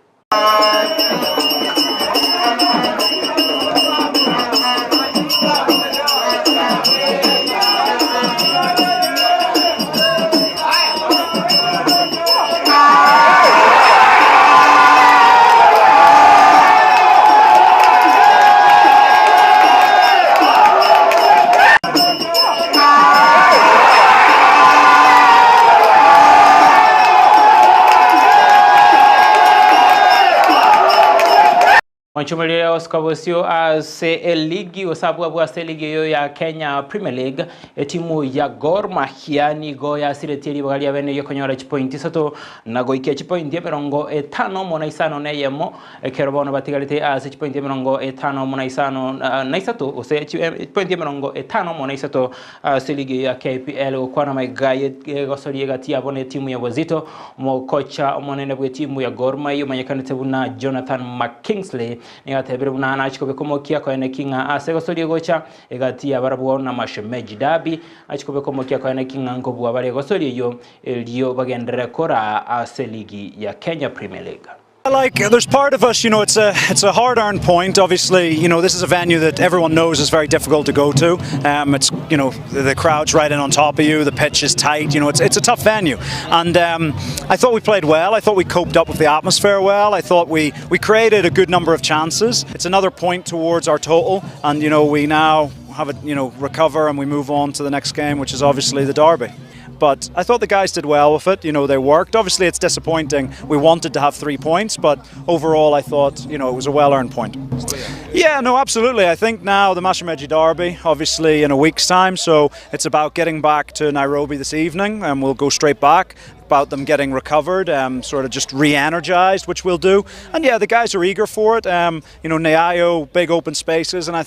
Mwanchumelire Oscar Bosio ase eligi gose abwo ase eligi eyo ya Kenya Premier League, etimu ya Gor Mahia nigo yasiretie ribaga ria bene riokonyora chipointi isato na goikia chipointi 51 ekero bono batigarete ase chipointi 53 gose chipointi 53 ase eligi ya KPL. Gokwana maiga egosoria egati yabo na etimu ya Wazito, mokocha omonene bwa etimu ya Gor Mahia omanyekanete buna Jonathan McKingsley nigatebire buna nachikobeka koene king'a ase egosoria gocha egati yabarabwo na Mashemeji Derby achikobeka omokia koene king'a nkobua bare egosoria eyo erio bagenderere kora ase ligi ya Kenya Premier League. Like, there's part of us, it's a hard-earned point. Obviously, this is a venue that everyone knows is very difficult to go to. It's the crowd's right in on top of you. The pitch is tight. It's a tough venue. And I thought we played well. I thought we coped up with the atmosphere well. I thought we created a good number of chances. It's another point towards our total, and we now have a recover and we move on to the next game, which is obviously the derby. But I thought the guys did well with it. They worked. Obviously, it's disappointing. We wanted to have 3 points, but overall, I thought it was a well-earned point. Yeah, no, absolutely. I think now the Mashemeji Derby, obviously in a week's time, so it's about getting back to Nairobi this evening, and we'll go straight back. About them getting recovered, sort of just re-energized, which we'll do. And yeah, the guys are eager for it. Nyayo, big open spaces, and I think.